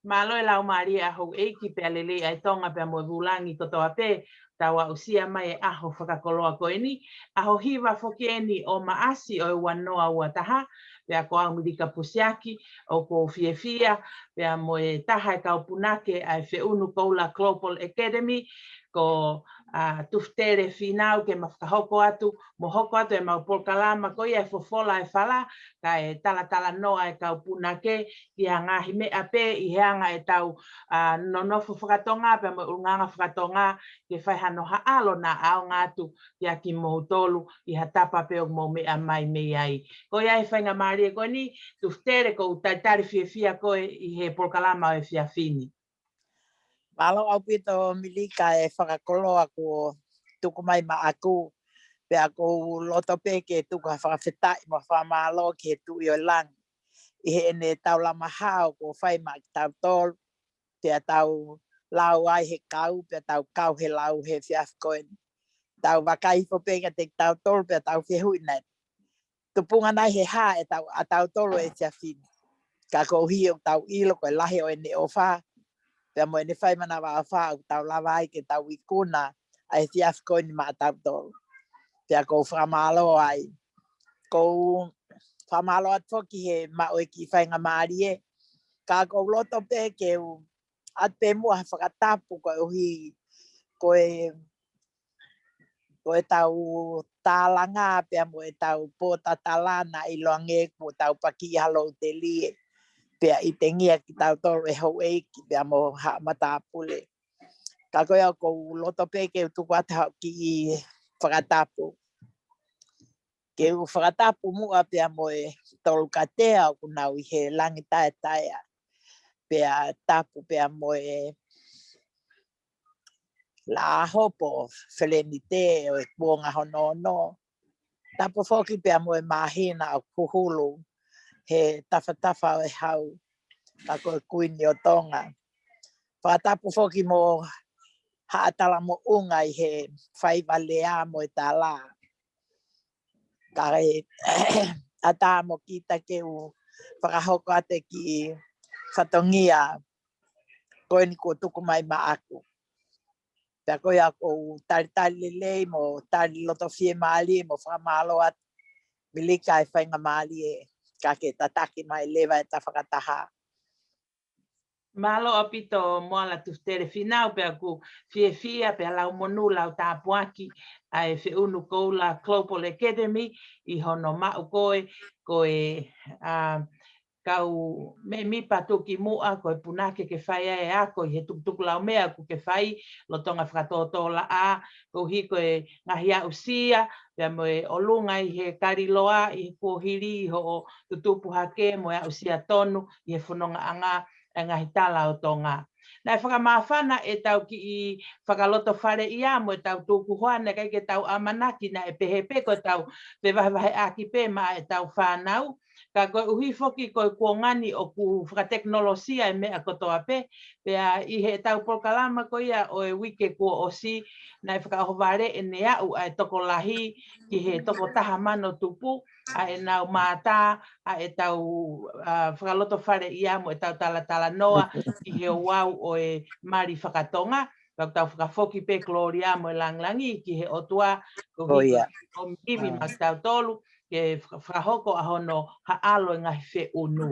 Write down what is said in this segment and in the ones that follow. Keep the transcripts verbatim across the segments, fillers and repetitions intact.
Mālō e laumālie ʻa houʻeiki pea lelei ʻa e Tonga pea mo e vūlangi kotoa pē, tau aʻusia mai e ʻaho fakakoloa ko eni, ʻaho hiva foki eni ʻo Maʻasi ʻo e ua noa ua taha, pea ko au Milika Pusiaki, ʻoku ou fiefia, pea mo e taha e kau punake ʻa e Feʻunu Koula Global Academy, ko a Tufutele Fīnau ke ma fakahoko atu, mo hoko atu e mau polokalama ko ia e Fofola e Fala, kae talatalanoa e kau punake ki ha ngaahi meʻa pē ʻi he anga e tau a nonofo fakatonga pea mo e ʻulungaanga fakatonga ke fai hano haʻalo naʻa ʻaonga atu kia kimoutolu ʻi ha tapa pē ʻoku mou meʻa mai mei ai. Ko ia e faingamālie ko eni, Tufutele, ʻoku ou talitali fiefia koe ʻi he polokalama ʻo e efiafi ni. Mālō ʻaupito Milika e fakakoloa kuo tuku mai maʻaku. Pea ʻoku ou loto pē ke tuku ha fakafetaʻi mo fakamālō ki he Tuʻi ʻo e Langi ʻi heʻene taulama hao kuo fai maʻa kitautolu. Pea tau lau ai he kau, pea tau kau he lau he efiafi ko eni. Tau vakai hifo pē kiate kitautolu, pea tau fehuʻi naʻe tupunga nai he hā ʻetau, ʻatautolu e efiafi ni. Ka koeʻuhi ʻoku tau ʻilo ko e lahi ʻo ʻene ʻofa, pea mo ʻene fai manavaʻofa ʻoku tau lava ai ke tau ikuna ʻa e efiafi ko eni maʻatautolu. Pea ʻoku ou fakamālō ai. ʻOku ou fakamālō atu foki he maʻu e kiʻi faingamālie. Ka ʻoku ou loto pē ke u ʻoatu pē muʻa ha fakatapu koeʻuhi ko e ko e tau tālanga pea mo e tau pōtatala naʻe ʻiloange kuo tau paki ʻi ha lou telie. Pea ʻi tengia kitautolu e houʻeiki pea mo haʻa matāpule. Ka ko ia ʻoku ou loto pē ke u tuku atu ha kiʻi fakatapu. Ke u fakatapu muʻa pea mo e Tolukatea ʻoku nau ʻi he langi taetaea. Pea tapu pea mo e Laʻahopo Felenite ʻo e kuonga hono ono. Tapu foki pea mo e Māhina ʻoku huhulu he tafatafa ʻo e hau, ka ko e Kuini ʻo Tonga. Fakatapu foki mo Haʻa Talamoʻunga ʻi he faiva lea mo e tala. Kae ʻatā mo kita ke u fakahoko atu e kiʻi fatongia ko eni kuo tuku mai maʻaku. Pea ko ia ʻoku ou talitali lelei mo tali loto fiemālie mo fakamālō atu Milika e faingamālie ka ke tataki mai leva e ta fakataha. Mālō ʻaupito Moala Tufutele Fīnau, pea ʻoku fiefia pea lau monū lau tāpuaki ʻa e Feʻunu Koula Global Academy ʻi hono maʻu koe ko e a kau mēmipa tuki muʻa ko e punake ke fai ai e ako ʻi he tukutuku laumea ʻoku ke fai, lolotonga fakatōtōlaʻā, koeʻuhi ko e ngaahi aʻusia pea mo e ʻolunga ʻi he kaliloa ʻi he kuohili ʻi hoʻo tutupu hake mo e aʻusia tonu ʻi he fonongaʻanga e ngaahi tala ʻo Tonga. Naʻe fakamāfana e tau kiʻi fakalotofaleʻia mo e tau tukuhua naʻe ʻikai ke tau ʻamanaki naʻe pehē pē ko e tau fevahevaheʻaki pē maʻa e tau fānau. Ka koeʻuhi foki ko e kuonga ni ʻoku fakatekinolosia e meʻa kotoa pē, pea ʻi he tau polokalama ko ia ʻo e uike kuo ʻosi, naʻe fakaʻohovale ʻene aʻu ʻa e tokolahi ki he toko taha mano tupu, ʻa e nau mātā, ʻa e tau a fakalotofaleʻia mo e tau talatalanoa ʻi he ouau ʻo e mali fakatonga, ka tau fakafoki pē kolōlia mo e langilangi ki he ʻOtua, koeʻuhi ko ia. Ko e ivi maʻa kitautolu, ke faka-, fakahoko ʻa hono haʻalo e ngaahi feʻunu.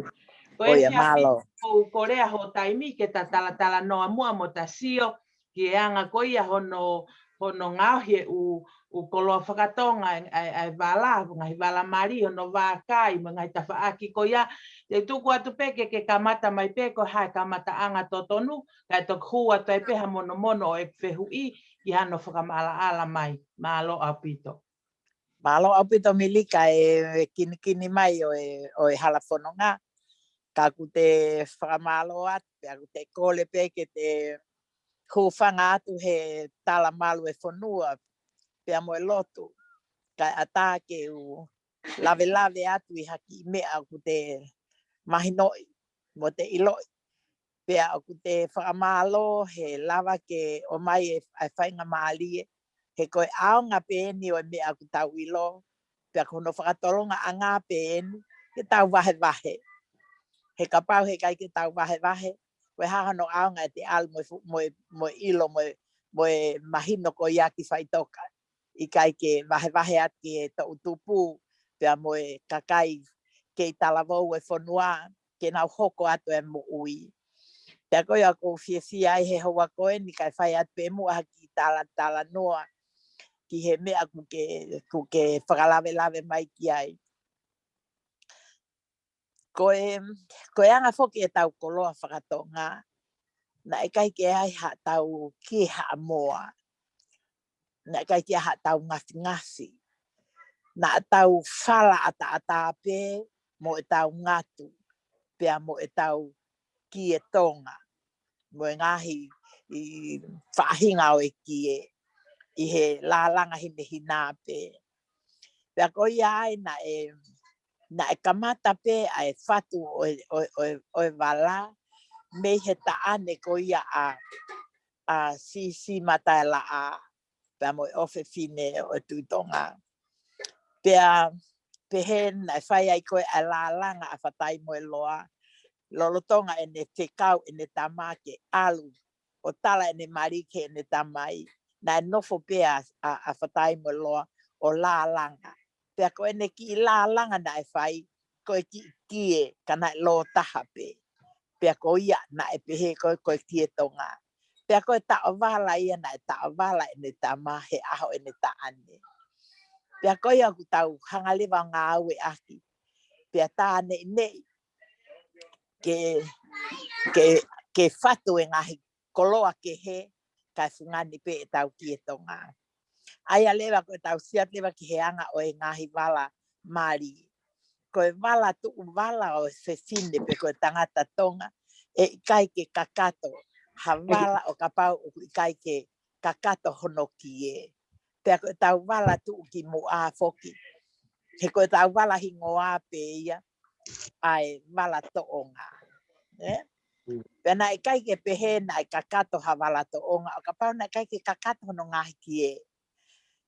Ko e efiafi ni ʻoku ou kolea hoʻo taimi ke ta talatalanoa muʻa mo ta sio, ki he anga ko ia hono, hono ngaohi e ʻū, ʻū koloa fakatonga, ʻa e, ʻa e vala, ngaahi vala mali, hono vākai, mo e ngaahi tafaʻaki ko ia. Te u tuku atu pē ke, ke kamata mai pē ko e hā e kamataʻanga totonu, kae toki hū atu ai pē ha monomono ʻo e fehuʻi, ki hano fakamaʻalaʻala mai. Mālō ʻaupito. Mālō ʻaupito Milika e kinikini mai ʻo e, ʻo e hala fononga. Ka ʻoku te fakamālō atu, pea ʻoku te kole pē ke te hūfanga atu he tala malu e fonua, pea mo e lotu. Kae ʻatā ke u lavelave atu ʻi ha kiʻi meʻa ʻoku te mahinoʻi, mo te ʻiloʻi. Pea ʻoku te fakamālō he lava ke ʻomai e, e faingamālie, he ko e ʻaonga pē eni ʻo e meʻa ʻoku tau ʻilo, pea ko hono fakatolongaʻanga pē eni, ke tau vahevahe. He kapau he ʻikai ke tau vahevahe, ko e hā hono ʻaonga ʻete ʻalu mo e fu-, mo e, mo e ʻilo, mo e, mo e mahino ko ia ki faʻitoka. ʻIkai ke vahevahe atu ki he toʻutupu, pea mo e kakai kei talavou e fonua, ke nau hoko atu e moʻui. Pea ko ia ʻoku ou fiefia ai he houa ko eni, kae fai atu pē muʻa ha kiʻi talatalanoa ki he meʻa ʻoku ke, ʻoku ke fakalavelave mai ki ai. Ko e, ko e anga foki ʻetau koloa fakatonga, naʻe ʻikai ke ai haʻatau kie Haʻamoa, naʻe ʻikai ke ai haʻatau ngafingafi, naʻa tau fala ʻataʻatā pē mo ʻetau ngatu, pea mo ʻetau kie Tonga, mo e ngaahi ʻi faʻahinga ʻo e kie ʻi he lālanga hinehina pē. Pea ko ia ai naʻe, naʻe kamata pē ʻa e fatu ʻo e, ʻo e, ʻo e, ʻo e vala mei he taʻane ko ia ʻa, ʻa Sisi Mataelaʻā, pea mo e ʻofefine ʻo e Tuʻi Tonga. Pea pehē naʻe fai ai ko ē ʻa e lālanga ʻa Fataimoeloa, lolotonga ʻene fekau ʻene tama ke ʻalu ʻo tala ʻene mali ki heʻene tamai, naʻe nofo pē ʻa, ʻa, ʻa Fataimoeloa ʻo lālanga. Pea ko ʻene kiʻi lālanga naʻe fai, ko e kiʻi kie, ka naʻe lōtaha pē. Pea ko ia naʻe pehē ko e, ko e kie Tonga. Pea ko e taʻovala ia naʻe taʻovala ʻene tama he ʻaho ʻene taʻane. Pea ko ia ʻoku tau hanga leva ʻo ngāueʻaki. Pea tā neʻineʻi ke, ke, ke fatu e ngaahi koloa kehe, kae fungani pē ʻetau kie Tonga. ʻA ia leva ko ʻetau sio atu leva ki he anga ʻo e ngaahi vala mali. Ko e vala tuʻu vala ʻo e fefine pe ko e tangata Tonga, ʻe ʻikai ke kakato ha vala ʻo kapau ʻoku ʻikai ke kakato hono kie. Pea ko ʻetau vala tuʻu ki muʻa foki, he ko ʻetau vala hingoa pē ia ʻa e vala toʻonga. ʻE? Mm. Pea naʻe ʻikai ke pehē naʻe kakato ha vala toʻonga, ʻo kapau naʻe ʻikai ke kakato hono ngaahi kie.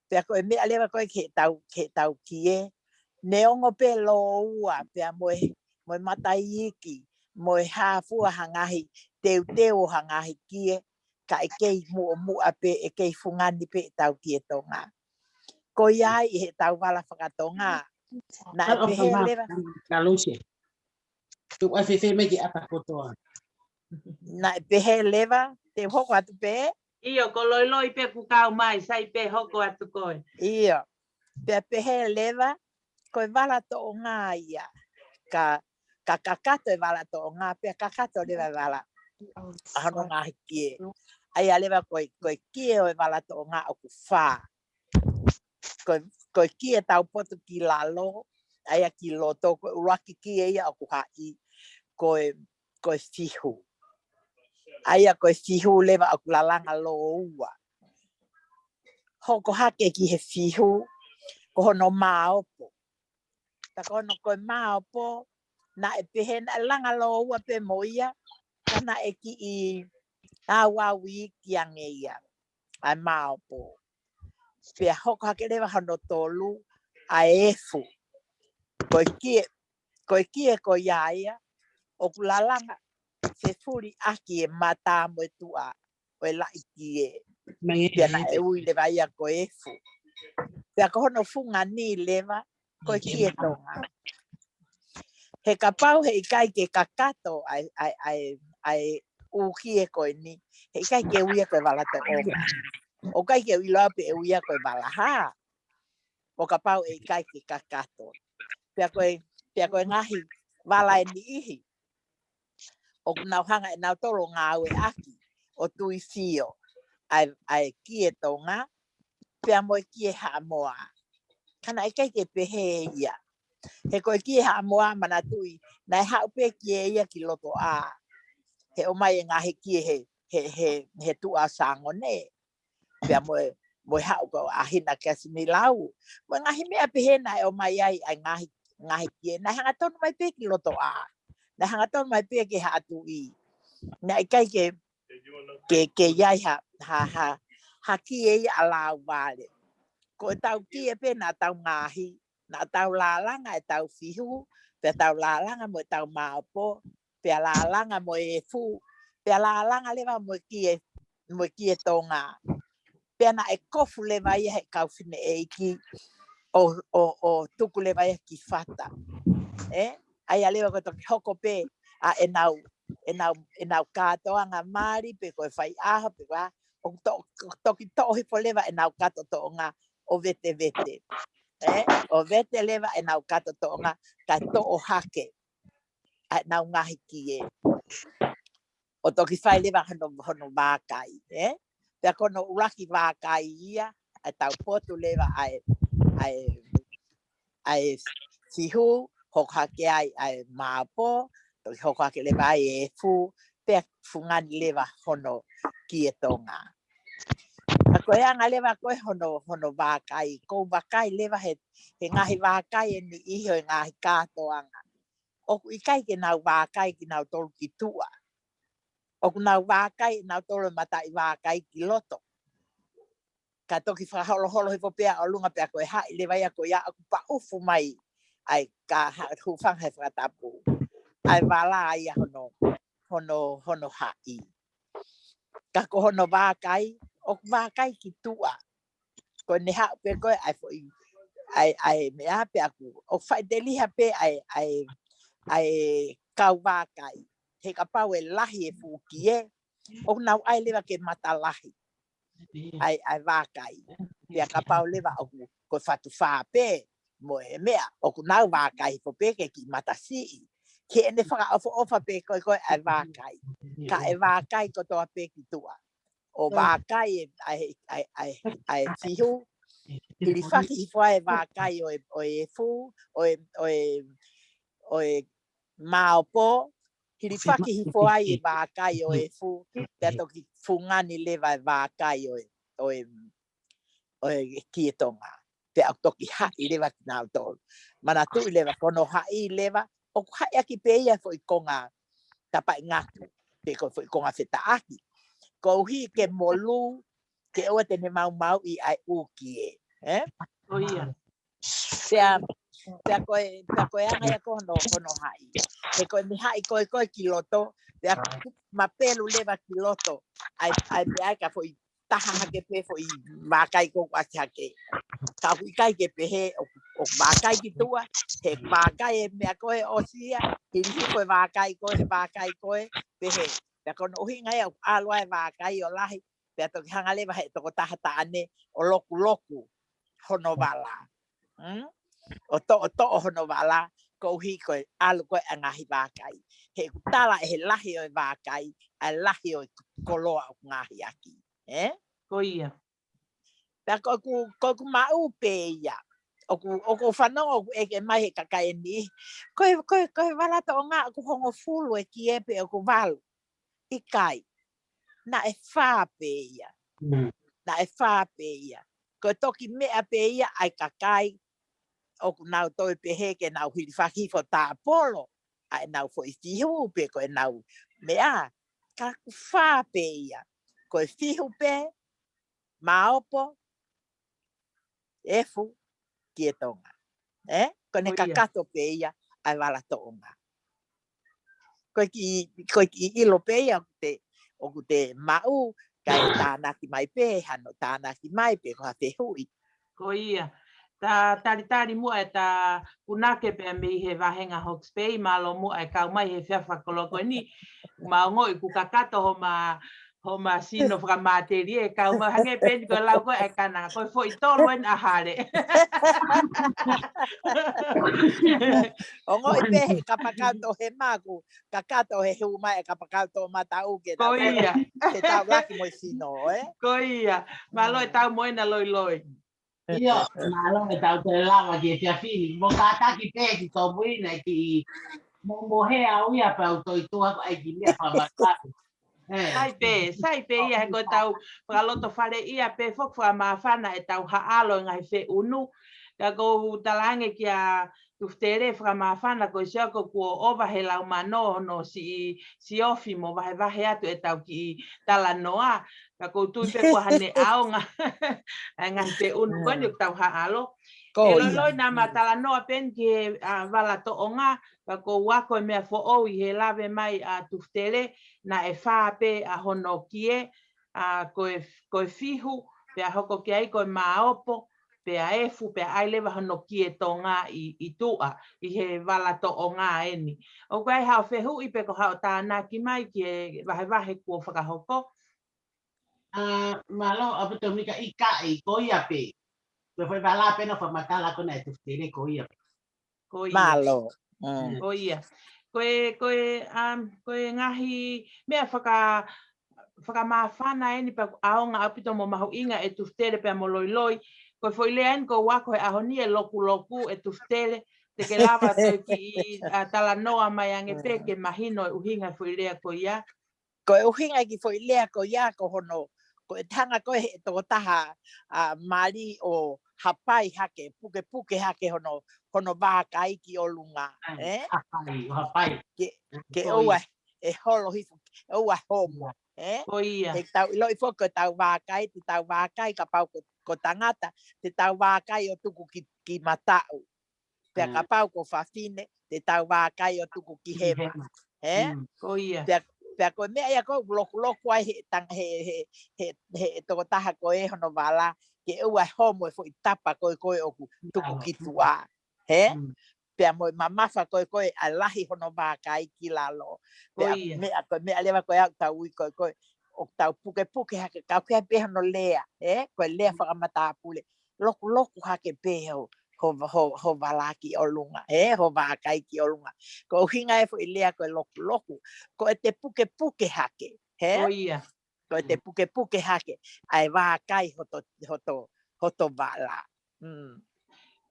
Pea ko e meʻa leva ko ē ki heʻetau, ki heʻetau kie, neongo pē lōua, pea mo e, mo e mataʻiki, mo e hā fua ha ngaahi teuteu ʻo ha ngaahi kie, ka ʻe kei muʻomuʻa pē, ʻe kei fungani pē ʻetau kie Tonga. Ko ia ai ʻi heʻetau vala fakatonga, naʻe pehē leva. Ka lose. Tuku ʻa e fefe mai ki ʻata kotoa. Naʻe pehē leva, te u hoko atu pē. ʻIo, ko Loiloi pē ʻoku kau mai, sai pē hoko atu koe. ʻIo. Pea pehē leva, ko e vala toʻonga ia. Ka, ka kakato e vala toʻonga, pea kakato leva e vala ʻa hono ngaahi kie. ʻA ia leva ko e, ko e kie ʻo e vala toʻonga ʻoku fā. Ko, ko e kie taupotu ki lalo, ʻa ia ki loto, ko e ʻuluaki kie ia ʻoku haʻi, ko e, ko e fihu. ʻA ia ko e fihu leva ʻoku lalanga lōua. Hoko hake ki he fihu, ko hono māopo. Pea ko hono ko e māopo, naʻe pehē naʻe langa lōua pē mo ia, ka naʻe kiʻi ʻauʻauiki ange ia, ʻa e māopo. Pea hoko hake leva hono tolu, ʻa e efu. Ko e kie, ko e kie ko ia ia, ʻoku lalanga fefuli ʻaki e mata mo e tuʻa ʻo e laʻi kie. Pea naʻe ui leva ia ko e efu. Pea ko hono fungani leva, ko e kie Tonga. He kapau he ʻikai ke kakato ʻa e, ʻa e, ʻa e, ʻa e ʻū kie ko eni, he ʻikai ke ui ia ko e vala toʻonga. ʻOku ʻikai ke u ʻilo pe ʻe ui ia ko e vala hā. ʻO kapau ʻe ʻikai ke kakato. Pea ko e, pea ko e ngaahi vala ʻe niʻihi ʻoku nau hanga ʻe nautolu ʻo ngāueʻaki ʻo tuifio ʻa e, ʻa e kie Tonga, pea mo e kie Haʻamoa. Ka naʻe ʻikai ke pehē ia. He ko e kie Haʻamoa manatuʻi, naʻe haʻu pē kie ia ki loto ʻā. He ʻomai e ngaahi kie he, he, he, he tuʻa Sangone. Pea mo e, mo e haʻu ko ʻa Hina Kiasimilau. Mo e ngaahi meʻa pehē naʻe ʻomai ai, ʻa e ngaahi, ngaahi kie. Naʻe hangatonu mai pē ki loto ʻā. Naʻe hangatonu mai pē ki Haʻa Tuʻi. Naʻe ʻikai ke, ke, ke ʻi ai ha, ha, ha, ha kie ia ʻa lauvale. Ko ʻetau kie pē naʻa tau ngaahi, naʻa tau lālanga ʻetau fihu, pea tau lālanga mo ʻetau māopo, pea lālanga mo e efu, Pea lālanga leva mo e kie, mo e kie Tonga. Pea naʻe kofu leva ia he kau fineʻeiki ʻo, ʻo, ʻo tuku leva ia ki fata. ʻE? ʻA ia leva ko e toki hoko pē ʻa ʻenau, ʻenau, ʻenau kātoanga mali pe ko e faiʻaho pe ko e hā, ʻo to, toki toʻo hifo leva ʻenau kato toʻonga ʻo vetevete. ʻE? ʻO vete leva ʻenau kato toʻonga kae toʻo hake ʻa ʻenau ngaahi kie. ʻO toki fai leva hono, hono vākai, ʻe? Pea ko hono ʻuluaki vākai ia, ʻa e taupotu leva ʻa e, ʻa e, ʻa e fihu, hoko hake ai ʻa e maopo, toki hoko hake leva ai e efu, pea fungani leva hono kie Tonga. ʻA ko e anga leva ko e hono, hono vākai, ko e vākai leva he, he ngaahi vākai ʻe niʻihi ʻo e ngaahi kātoanga. ʻOku ʻikai ke nau vākai kinautolu ki tuʻa. ʻOku nau vākai ʻenautolu e mataʻi vākai ki loto. Ka toki fakaholoholo hifo pea ʻolunga pea ko e haʻi leva ia ko ia ʻoku paʻufu mai ai ka ha, hūfanga he fakatapu. ʻA e vala ia hono, hono, hono haʻi. Ka ko hono vākai, ʻoku vākai ki tuʻa. Ko ʻene haʻu pē ko e ʻa e foʻi, ʻa e, ʻa e meʻa pē ʻoku, ʻoku faʻiteliha pē ʻa e, ʻa e, ʻa e kau vākai. He kapau ʻe lahi e fuʻu kie, ʻoku nau ʻai leva ke matalahi ʻa e, ʻa e vākai. Pea kapau leva ʻoku, ko e fatu fā pē, mo e meʻa, ʻoku nau vākai hifo pē ke kiʻi matasiʻi. Ke ʻene fakaʻofoʻofa pē ko e, ko e ʻa e vākai. Ka ʻe vākai kotoa pē ki tuʻa. ʻO vākai e, ʻa e, ʻa e, ʻa e, ʻa e fihu. Hilifaki hifo ai e vākai ʻo e, ʻo e efu, ʻo e, ʻo e, ʻo e maopo. Hilifaki hifo ai e vākai ʻo e efu. Pea toki fungani leva e vākai ʻo e, ʻo e, ʻo e kie Tonga. Pea ʻoku toki haʻi leva kinautolu. Manatuʻi leva ko hono haʻi leva, ʻoku haʻi ʻaki pē ia foʻi konga tapaʻi ngatu, pe ko foʻi konga fetaʻaki. Koeʻuhi ke molū, ke ʻoua te ne maumauʻi ʻa e ʻū kie, ʻe? Ko ia. Pea, pea ko e, pea ko e anga ia ko hono, hono haʻi. He ko ʻene haʻi ko e, ko e ki loto, pea mapelu leva ki loto. ʻAi, ʻai meʻa ai ka foʻi taha hake pē foʻi vākai ko ʻoku ʻasi hake. Ka ʻoku ʻikai ke pehē, ʻoku, ʻoku vākai ki tuʻa, he vākai e meʻa ko e ʻosi ia, hilifaki ko e vākai ko e, he vākai ko e, pehē. Pea ko hono ʻuhinga ia, ʻoku ʻalu ai e vākai ʻo lahi, pea toki hanga leva he tokotaha taʻane ʻo lokuloku hono vala. Hmm? ʻO toʻotoʻo hono vala, koeʻuhi ko e ʻalu ko e ʻa e ngaahi vākai. He ʻoku tala ʻe he lahi ʻo e vākai, ʻa e lahi ʻo e koloa ʻoku ngaahi ʻaki. ʻE? Ko ia. Pea ko ʻeku, ko ʻeku maʻu pē ia. ʻOku, ʻoku fanongo ʻoku ʻeke mai he kakai ʻe niʻihi. Ko e, ko e, ko e vala toʻonga ʻoku hongofulu e kie pe ʻoku valu. ʻIkai. Naʻe fā pē ia. Mm. Naʻe fā pē ia. Ko e toki meʻa pē ia ʻa e kakai ʻoku nau toe pehē ke nau hilifaki hifo tāpolo ʻa ʻenau foʻi fihu pe ko ʻenau meʻa. Ka ʻoku fā pē ia. Ko e fihu pē, maopo, efu, kie Tonga. ʻE? Ko ʻene Ko ia. kakato pē ia ʻa e vala toʻonga. Ko e kiʻi, ko e kiʻi ʻilo pē ia ʻoku te, ʻoku te maʻu, kae tānaki mai pē, hano tānaki mai pē, ko ha fehuʻi. Ko ia. Ta talitali muʻa e ta punake pea mei he vahenga Hawke's Bay, mālō muʻa e kau mai he efiafi fakaloko ni. Mau ongoʻi ʻoku kakato homa, homa sino fakamatelie, kau mai hangē pē eni ko e lau ko e ʻa e kananga, ko e foʻi tolu eni ʻa Hale. Ongoʻi pē he kapakau toʻohema ʻoku kakato he hū mai e kapakau toʻomataʻu ke Ko tau, ia. ke tau laki mo e sino, ʻe? Ko ia. Mālō e Mm. tau mo ena loiloi. ʻIo, mālō e tau toe lava ki he efiafi ni. Mo kātaki pē ki Tomuina ki mo mohea au ia pea u toe tuʻu ʻai ki mea fakamākau. ʻE. Sai pē, sai pē ia he ko e tau fakalotofale ia pē foki fakamāfana e tau haʻalo e ngaahi feʻunu. Ka ʻoku ou talaange kia Tufitele fakamāfana ko e sio ko kuo ʻova he lau mano hono siʻi siofi mo vahevahe atu e tau kiʻi talanoa. Ka ʻoku ou tui pē kuo hane ʻaonga e ngaahi feʻunu ko eni ʻoku tau haʻalo. Ko ia. Loiloi naʻa ma talanoa pē eni ki he, ā, vala toʻonga, ka ʻoku ou ako e meʻa foʻou ʻi he lave mai ʻa Tufitele, naʻe fā pē ʻa hono kie, ā, ko e, ko e fihu, pea hoko ki ai ko e māopo, pea efu, pea ʻai leva hono kie Tonga ʻi, ʻi tuʻa, ʻi he vala toʻonga eni. ʻOku ʻi ai haʻo fehuʻi pe ko haʻo tānaki mai ki he vahevahe kuo fakahoko? Ā, mālō, ʻaupito Mika, ʻikai, ko ia pē. Ko e foʻi vala pē naʻe fakamatala ko ena ʻe Tufitele, ko ia pē. Ko ia. Mālō. Mm. Ko ia. Ko e, ko e, um, ko e ngaahi meʻa faka-, fakamāfana eni pea ʻaonga ʻaupito mo mahuʻinga ʻe Tufitele pea mo Loiloi. Ko e foʻi lea eni ʻoku ou ako he ʻaho ni, ʻe lokuloku ʻe Tufitele, te ke lava toe kiʻi, ā, talanoa mai ange pē ke mahino e ʻuhinga e foʻi lea ko ia. Ko e ʻuhinga ki he foʻi lea ko ia ko hono, ko e hanga ko ē he tokotaha, ā, mali ʻo hapai hake, pukepuke hake hono, hono vākai ki ʻolunga, ē? Hapai, ʻo hapai. Ke, ke ʻoua ʻe holo hifo, ʻoua ʻe homo, ē? Ko ia. He tau ʻiloʻi foki ko e tau vākai, te tau vākai kapau ko, ko tangata, te tau vākai ʻo tuku ki, ki mataʻu. Pea kapau ko fafine, te tau vākai ʻo tuku ki hema. Hema. Ē? Mm. Ko ia. Pea, pea ko e meʻa ia ʻoku lokuloku ai he tang-, he, he, he, he tokotaha ko ē hono vala, ke ʻoua ʻe homo e foʻi tapa ko ē ko ē ʻoku tuku ki tuʻa. Ē? Mm. Pea mo e mamafa ko ē ko ē ʻa e lahi hono vākai ki lalo. Ko ia. Pea meʻa ko e meʻa leva ko ē ʻoku tau ui ko ē ko ē, ʻoku tau pukepuke hake, ka ʻoku ʻi ai pē hono lea, ē? Ko e lea fakamatāpule. Lokuloku hake pē ho, ho, ho, ho vala ki ʻolunga, ē? Ho vākai ki ʻolunga. Ko e ʻuhinga e foʻi lea ko e lokuloku. Ko ʻete pukepuke hake, ē? Ko ia. Ko ʻete pukepuke hake ʻa e vākai hoto, hoto, hoto vala. Mm.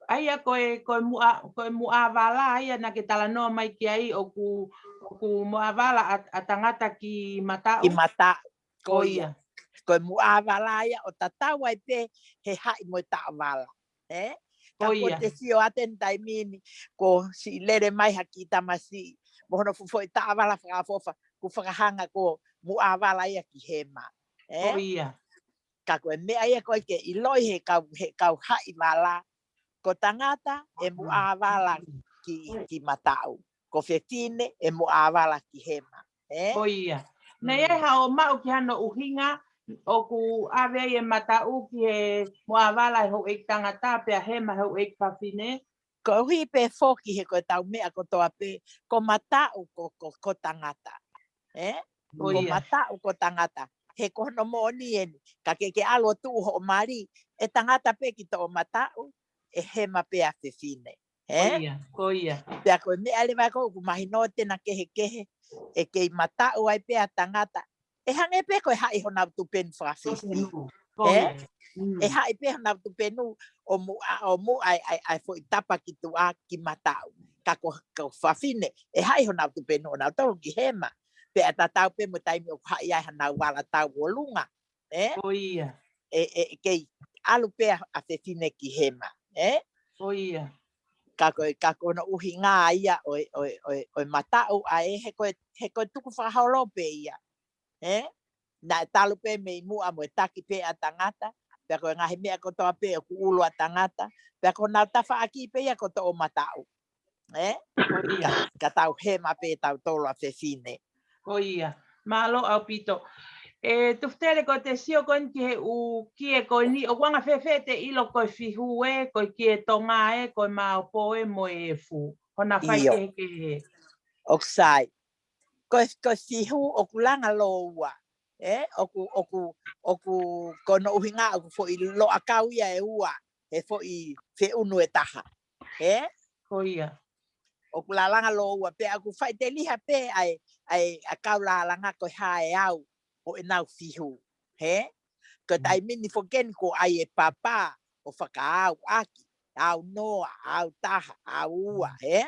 ʻA ia ko e, ko e muʻa, ko e muʻa vala ia naʻa ke talanoa mai ki ai ʻoku, ʻoku muʻa vala ʻa, ʻa tangata ki mataʻu. Ki mataʻu. Ko ia. Ko e muʻa vala ia ʻoku tatau ai pē he haʻi mo e taʻovala. Ē? Ka ko ia. Te sio atu eni taimi ni, ko siʻi lele mai ha kiʻi tamasiʻi, mo hono fuʻu foʻi taʻovala fakaʻofoʻofa, ʻoku fakahanga ko e muʻa vala ia ki hema. Ē? Ko ia. Ka ko e meʻa ia ko ē ke ʻiloʻi he kau, he kau haʻi vala, ko tangata ʻe muʻa vala ki, ki mataʻu. Ko fefine ʻe muʻa vala ki hema. Ē? Ko ia. Naʻe ʻi ai haʻo maʻu ki hano ʻuhinga ʻoku ʻave ai e mataʻu ki he muʻa vala ʻe houʻeiki tangata pea hema ʻe houʻeiki fafine? Koeʻuhi pē foki he ko e tau meʻa kotoa pē, ko mataʻu ko, ko, ko tangata. Ē? Ko ia. Ko mataʻu ko tangata. He ko hono moʻoni eni, ka ke ke ʻalu ʻo tuʻu hoʻo mali, ʻe tangata pē ki toʻomataʻu, ʻe hema pē ʻa fefine. Ē? Ko ia, ko ia. Pea ko e meʻa leva ko ē ʻoku mahino te na kehekehe, ʻe kei mataʻu ai pē ʻa tangata. ʻE hangē pē ko e haʻi honau tupenu fakafifi. Tupenu. Ko ia. Ē? Mm. ʻE haʻi pē honau tupenu ʻo muʻa, ʻo muʻa ʻa e, ʻa e, ʻa e foʻi tapa ki tuʻa ki mataʻu. Ka ko, ko fafine, ʻe haʻi honau tupenu ʻo nau tolu ki hema. Pea tatau pē mo e taimi ʻoku haʻi ai hanau vala tau ʻolunga. Ē? Ko ia. ʻE, ʻe, ʻe kei ʻalu pē ʻa, ʻa fefine ki hema. Ē? Ko ia. Ka ko e, ka ko hono ʻuhinga ia ʻo e, ʻo e, ʻo e, ʻo e mataʻu ʻa ē he ko e, he ko e tukufakaholo pē ia. Ē? Naʻe talu pē mei muʻa mo e taki pē ʻa tangata, pea ko e ngaahi meʻa kotoa pē ʻoku ʻulu ʻa tangata, pea ko honau tafaʻaki pē ia ko toʻomataʻu. Ē? Ko ia. Ka, ka tau hema pē tautolu ʻa fefine. Ko ia. Mālō ʻaupito. ʻE Tufitele, ko ʻete sio ko eni ki he ʻū kie ko eni, ʻoku anga fēfē ʻete ʻilo ko e fihu ē, ko e kie Tonga ē, ko e māopo ē mo e efu? Hona faikehekehe. ʻIo. ʻOku sai. Ko e, ko e fihu ʻoku langa lōua. Ē? ʻOku, ʻoku, ʻoku, ko hono ʻuhinga ʻoku foʻi loʻakau ia ʻe ua, he foʻi feʻunu ʻe taha. Ē? Ko ia. ʻOku lalanga lōua, pea ʻoku faʻiteliha pē ʻa e, ʻa e, ʻa e kau lalanga ko e hā e au ʻo ʻenau fihu. Ē? Ko e taimi ni foki eni ʻoku ʻai e papa ʻo fakaʻauʻaki, au noa, au taha, au ua, ē?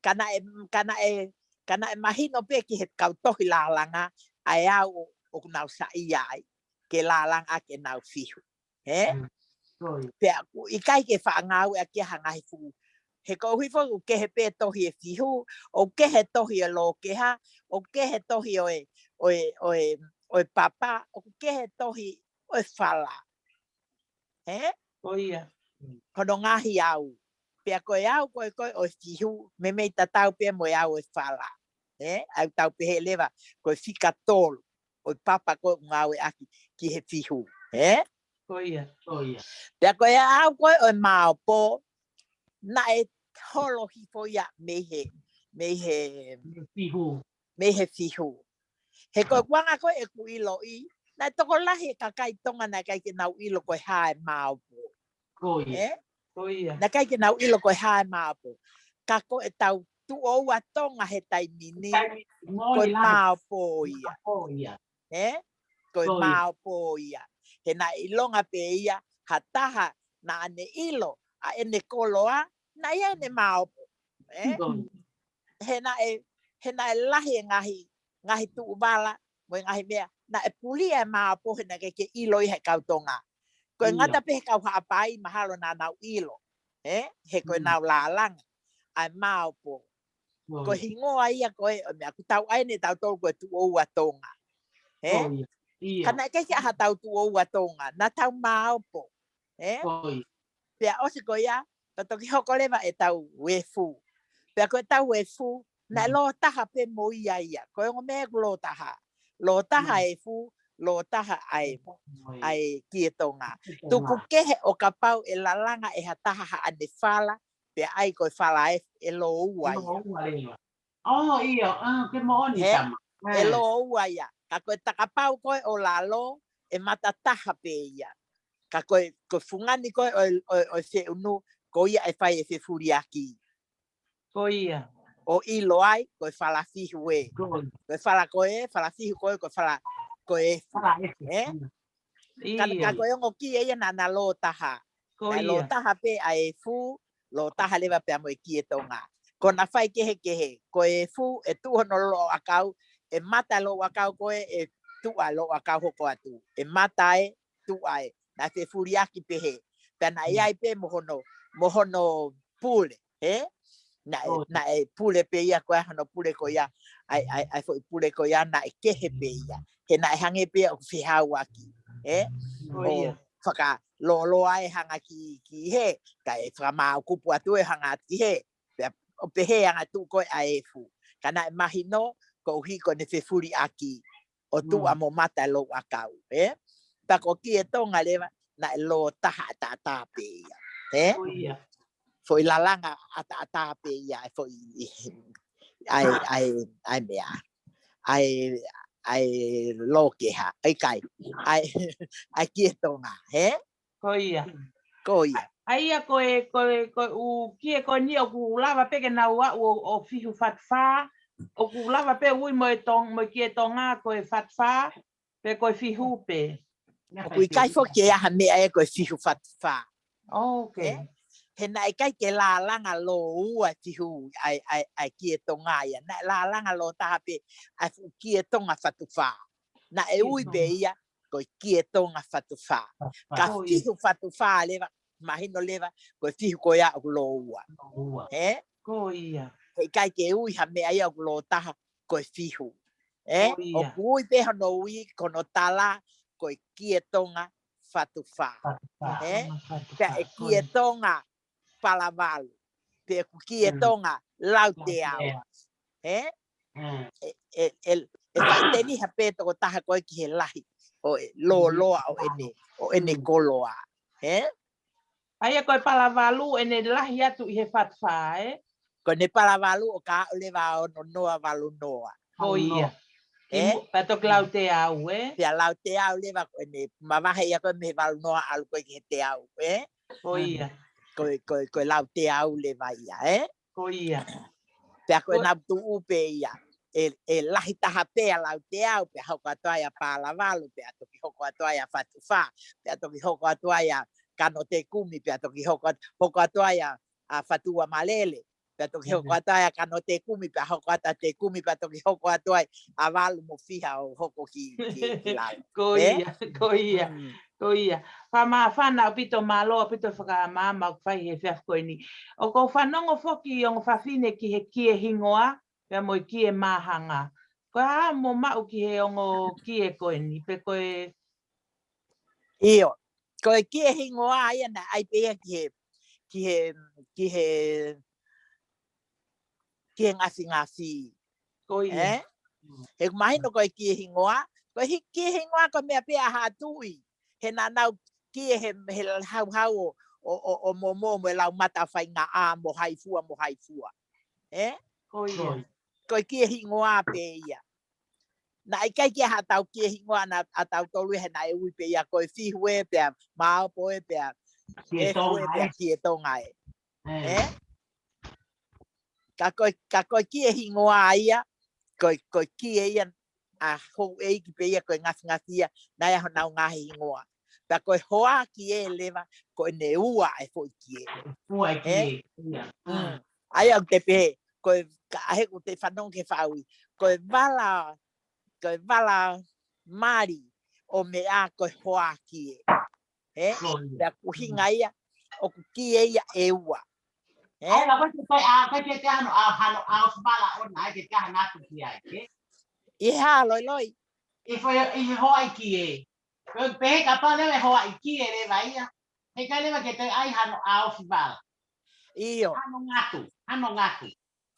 Ka naʻe, ka naʻe, ka naʻe mahino pē ki he kau tohi lalanga ʻa e au ʻo, ʻoku nau saiʻia ai, ke lalanga ʻaki ʻenau fihu. Ē? Mm. Ko ia. Pea ʻoku ʻikai ke faʻa ngāueʻaki ha ngaahi fuʻu. He koeʻuhi foki ʻoku kehe pē tohi e fihu, ʻoku kehe tohi e lōkeha, ʻoku kehe tohi ʻo e, ʻo e, ʻo e, ʻo e papa, ʻoku kehe tohi ʻo e fala. Ē? Ko ia. Hono ngaahi au. Pea ko e au ko ē ko ē ʻo e fihu, meimei tatau pē mo e au ʻo e fala. Ē? ʻOku tau pehē leva, ko e fika tolu ʻo e papa ko ē ʻoku ngāueʻaki ki he fihu. Ē? Ko ia, ko ia. Pea ko e au ko ē ʻo e maopo, naʻe holo hifo ia mei he, mei he, Fihu. mei he fihu. He ko e kuanga ko ē ʻeku ʻiloʻi, naʻe tokolahi e kakai Tonga naʻe ʻikai ke nau ʻilo ko e hā e maopo. Ko ia. Ē? Ko ia. Naʻe ʻikai ke nau ʻilo ko e hā e maopo. Ka ko e tau tuʻo ua Tonga he taimi ni, Taimi, ko e moʻoni lahi. maopo ia. Ko ia. Ē? Ko e Ko ia. maopo ia. He naʻe ʻilonga pē ia, ha taha naʻa ne ʻilo ʻa ʻene koloa, naʻe ʻi ai ʻene maopo. Ē? Ko ia. He naʻe, he naʻe lahi e ngaahi, ngaahi tuʻuvala, mo e ngaahi meʻa, naʻe pulia e maopo he naʻe ʻikai ke ʻilo ia he kau Tonga. Ko e Ia. ngata pē he kau Haʻapai mahalo naʻa nau ʻilo. Ē? He ko e Mm. nau lālanga. ʻA e maopo. Ko Ko e ia. hingoa ia ko ē, ʻo e meʻa ʻoku tau ʻai ʻe tautolu ko e tuʻo ua Tonga. Ē? Ko ia. Ia. Ka naʻe ʻikai ke ʻi ai ha tau tuʻo ua Tonga, naʻa tau maopo. Ē? Ko ia. Pea ʻosi ko ia, ka toki hoko leva e tau efu. Pea ko e tau efu, naʻe Mm. lōtaha pē mo ia ia. Ko e ongo meʻa ʻoku lōtaha. Lōtaha Mm. efu, lōtaha ʻa e, Ko ia. ʻa e kie Tonga. Kie Tuku Tonga. kehe ʻo kapau ʻe lālanga ʻe ha taha haʻane fala, pea ʻai ko e fala efu, ʻe lōua ia. Lōua ia. Oh, ʻio, ah, ke moʻoni He, tama. ʻe Eh. lōua ia. Ka ko e takapau ko ē ʻo lalo, ʻe mata taha pē ia. Ka ko e, ko e fungani ko ē ʻo, ʻo, ʻo e feʻunu, ko ia ʻe fai e fefuliaki. Ko ia. ʻO ʻilo ai, ko e fala fihu ē. Ko ia. Ko e fala ko ē, fala fihu ko ē, ko e fala ko ē. Fala efu. Eh? Mm. Ka, ka Ia. ko e ongo kie ia naʻa na lōtaha. Ko Naʻe ia. lōtaha pē ʻa e efu, lōtaha leva pea mo e kie Tonga. Ko ʻena faikehekehe, ko e efu, ʻe tuʻu hono loʻakau, ʻe mata loʻakau ko ē, ʻe tuʻa loʻakau hoko atu. ʻE mata ē, tuʻa ē. Naʻe fefuliaki pehē. Pea naʻe Mm. ʻi ai pē mo hono, mo hono pule, ē? Naʻe, Ko ia. naʻe pule pē ia ko ē hono pule ko ia, ʻa e, ʻa e, ʻa e foʻi pule ko ia naʻe kehe pē ia. He naʻe hangē pē ia ʻoku fehauaki, ē? Ko ʻO ia. fakalōloa e hanga ki, ki hē, kae fakamāukupu atu e hanga atu ki hē. Pea, ʻo pehē anga tuʻu ko ē ʻa e efu. Ka naʻe mahino, koeʻuhi ko ʻene fefuliaki. ʻO tuʻa Mm. mo mata loʻakau, ē? Pea ko kie Tonga leva, naʻe lōtaha ʻataʻatā pē ia, ē? Ko ia. Foʻi lālanga ʻataʻatā pē ia, ʻa e foʻi, ʻa e, ʻa e, ʻa e meʻa. ʻA e, ʻa e lōkeha, ʻikai. ʻA e, ʻa e kie Tonga, ē? Ko ia. Ko ia. ʻA ia ko e, ko e, ko e ʻū kie ko eni ʻoku lava pē ke nau aʻu ʻo, ʻo fihu fatufā. ʻOku lava pē ui mo e Tong-, mo e kie Tonga ko e fatufā, pe ko e fihu pē. ʻOku ʻikai foki ke ʻi ai ha meʻa ē ko e fihu fatufā. Oh, ok. Ē? He naʻe ʻikai ke lālanga lōua e fihu ʻa e, ʻa e, ʻa e kie Tonga ia. Naʻe lālanga lōtaha pē ʻa e fuʻu kie Tonga fatufā. Naʻe Kie ui pē Tonga. ia, ko e kie Tonga fatufā. Fatufā. Ka Ko ia. fihu fatufā leva, mahino leva, ko e fihu ko ia ʻoku lōua. Lōua. Ē? Ko ia. He ʻikai ke ui ha meʻa ia ʻoku lōtaha, ko e fihu. Ē? Ko ia. ʻOku ui pē hono ui, ko hono tala, ko e kie Tonga fatufā. Fatufā. Ē? Tonga fatufā. Pea ʻe Ko kie ia. Tonga Palavalu. Pea ʻoku kie Mm. Tonga Lauteao. Lauteao. Ē? Mm. ʻE, ʻe, ʻe, ʻe faʻiteliha pē tokotaha ko ē ki he lahi ʻo e lōloa ʻo ʻene, ʻo ʻene Mm. koloa. Ē? ʻA ia ko e Palavalu ʻene lahi atu ʻi he fatufā, ē? Ko ʻene Palavalu ʻo ka aʻu leva ʻo ono noa valu noa. Ko ia. Ē? Ki mu-, pea toki Lauteau, ē? Pea Lauteau leva ko ʻene mavahe ia ko ē mei he valu noa ʻalu ko ē ki he teau, ē? Ko ia. Ko e, ko e, ko e Lauteau leva ia, ē? Ko ia. Pea ko Ko e nau tuʻu pē ia. ʻE, ʻe lahi taha pē ʻa Lauteau, pea hoko atu ai ʻa Palavalu, pea toki hoko atu ai ʻa Fatufā, pea toki hoko atu ai ʻa Kanotekumi, pea toki hoko atu, hoko atu ai ʻa, ʻa Fatuʻamalele, pea toki hoko Mm. atu ai ʻa Kanotekumi, pea hoko atu ʻa Tekumi, pea toki hoko atu ai ʻa Valu mo Fiha ʻo hoko ki, ki, ki lalo. Ko Ē? ia, ko ia, Mm. ko ia. Fakamāfana ʻaupito, mālō ʻaupito fakamaama ʻoku fai he efiafi ko eni. ʻOku ou fanongo foki ongo fafine ki he kie hingoa, pea mo e kie māhanga. Ko e hā hoʻomo maʻu ki he ongo kie ko eni, pe ko e ʻIo, Ko e kie hingoa ia naʻe ʻai pē ia ki he, ki he, ki he, ki he ngafingafi. Ko ia. Ē? He ʻoku mahino ko e kie hingoa, ko e hi-, kie hingoa ko e meʻa pē ʻa Haʻa Tuʻi. He naʻa nau kie he, he hauhau ʻo, ʻo, ʻo, ʻo momo mo e lau mata faingaʻa mo haifua mo haifua. Ē? Ko ia. Ko e kie hingoa pē ia. Naʻe ʻikai ke ʻi ai haʻatau kie hingoa naʻa, ʻa tautolu he naʻe ui pē ia ko e fihu ē pea, maopo ē pea, kie Tonga ē pea, kie Tonga ē. Ē? Ka ko e, ka ko e kie hingoa ia, ko e, ko e kie ia ʻa houʻeiki pē ia ko e ngafingafi ia, naʻe ʻi ai honau ngaahi hingoa. Pea ko e hoa kie leva, ko ʻene ua e foʻi kie. Ua e kie, ia. ʻA ia ʻoku te pehē, ko e, ka ʻi heʻeku fanongo ki he faʻu ui, ko e vala, ko e vala mali ʻo meʻa ko e hoa kie. Ē? Ko ia. Pea ʻoku ʻuhinga ia, ʻoku kie ia ʻe ua. Ē? ʻA ia, ko e te, ko e ʻa, ko e te hano ʻa, hano ʻaofi vala ʻona, ʻai ke te hano atu ki ai, ē? ʻI he hā, Loiloi? ʻI he foʻi, ʻi he hoa ʻi kie. Ko e pehē kapau leva ʻe hoa ʻi kie leva ia. He ʻikai leva ke te ʻai hano ʻaofi vala. ʻIo. Hano ngatu, hano ngatu.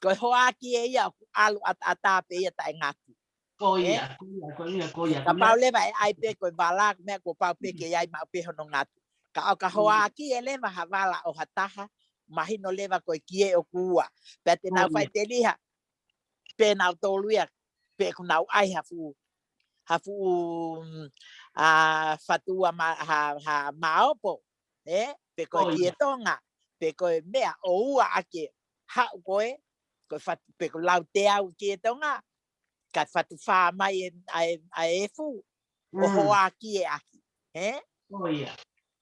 Ko e hoa kie ia ʻoku ʻalu ʻataʻatā pē ia taʻe ngatu. Ko ia, ko ia, ko ia, ko ia. Kapau leva ʻe ʻai pē ko e vala, ko e meʻa kuo pau pē ke ʻi ai maʻu pē hono ngatu. Ka ʻo ka hoa kie leva ha vala ʻo ha taha, mahino leva ko e kie ʻoku ua. Pea te nau faʻiteliha, pē nautolu ia, pē ʻoku nau ʻai ha fuʻu, ha fuʻu, mm, ʻa, fatu ua ma-, ha, ha maopo, ē? Pē ko e kie Tonga, pē ko e meʻa ʻo ua ake haʻu ko ē, ko e fatu, pē ko e lau teau kie Tonga, ka fatu fā mai e, ʻa e, ʻa e efu, ʻo hoa kie ʻaki, ē? Ko ia.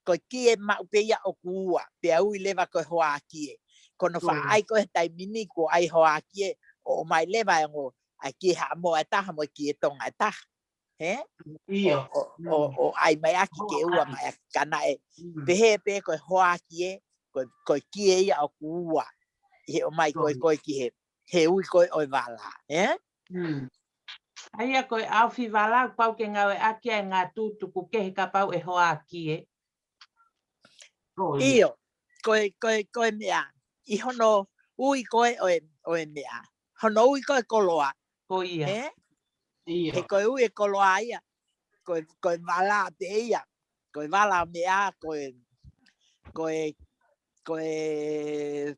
Ko e kie maʻu pē ia ʻoku ua, pea ui leva ko e hoa kie. Ko hono faʻa ʻai ko ē he taimi ni kuo ʻai hoa kie, ʻo ʻomai leva e ongo, ʻa e kie Haʻamoa ʻe taha mo e kie Tonga ʻe taha. Ē? ʻIo. ʻO, ʻo, ʻo, ʻo ʻai mai ʻaki ke ua mai ʻaki ka naʻe. Pehē pē ko e hoa kie, ko, ko e kie ia ʻoku ua. ʻI he ʻomai ko ē ko ē ki he, he ui ko ē ʻo e vala, ē? ʻA ia ko e ʻaofi vala, pau ke ngāueʻaki ʻa e ngatu tuku kehe kapau ʻe hoa kie. ʻIo, ko e, ko e, ko e meʻa. ʻI hono ui ko ē ʻo e, ʻo e meʻa. Hono ui ko ē koloa. Ko ia. Ē? ʻIo. He ko e ui e koloa ia. Ko e, ko e vala pē ia. Ko e vala meʻa, ko e, ko e, ko e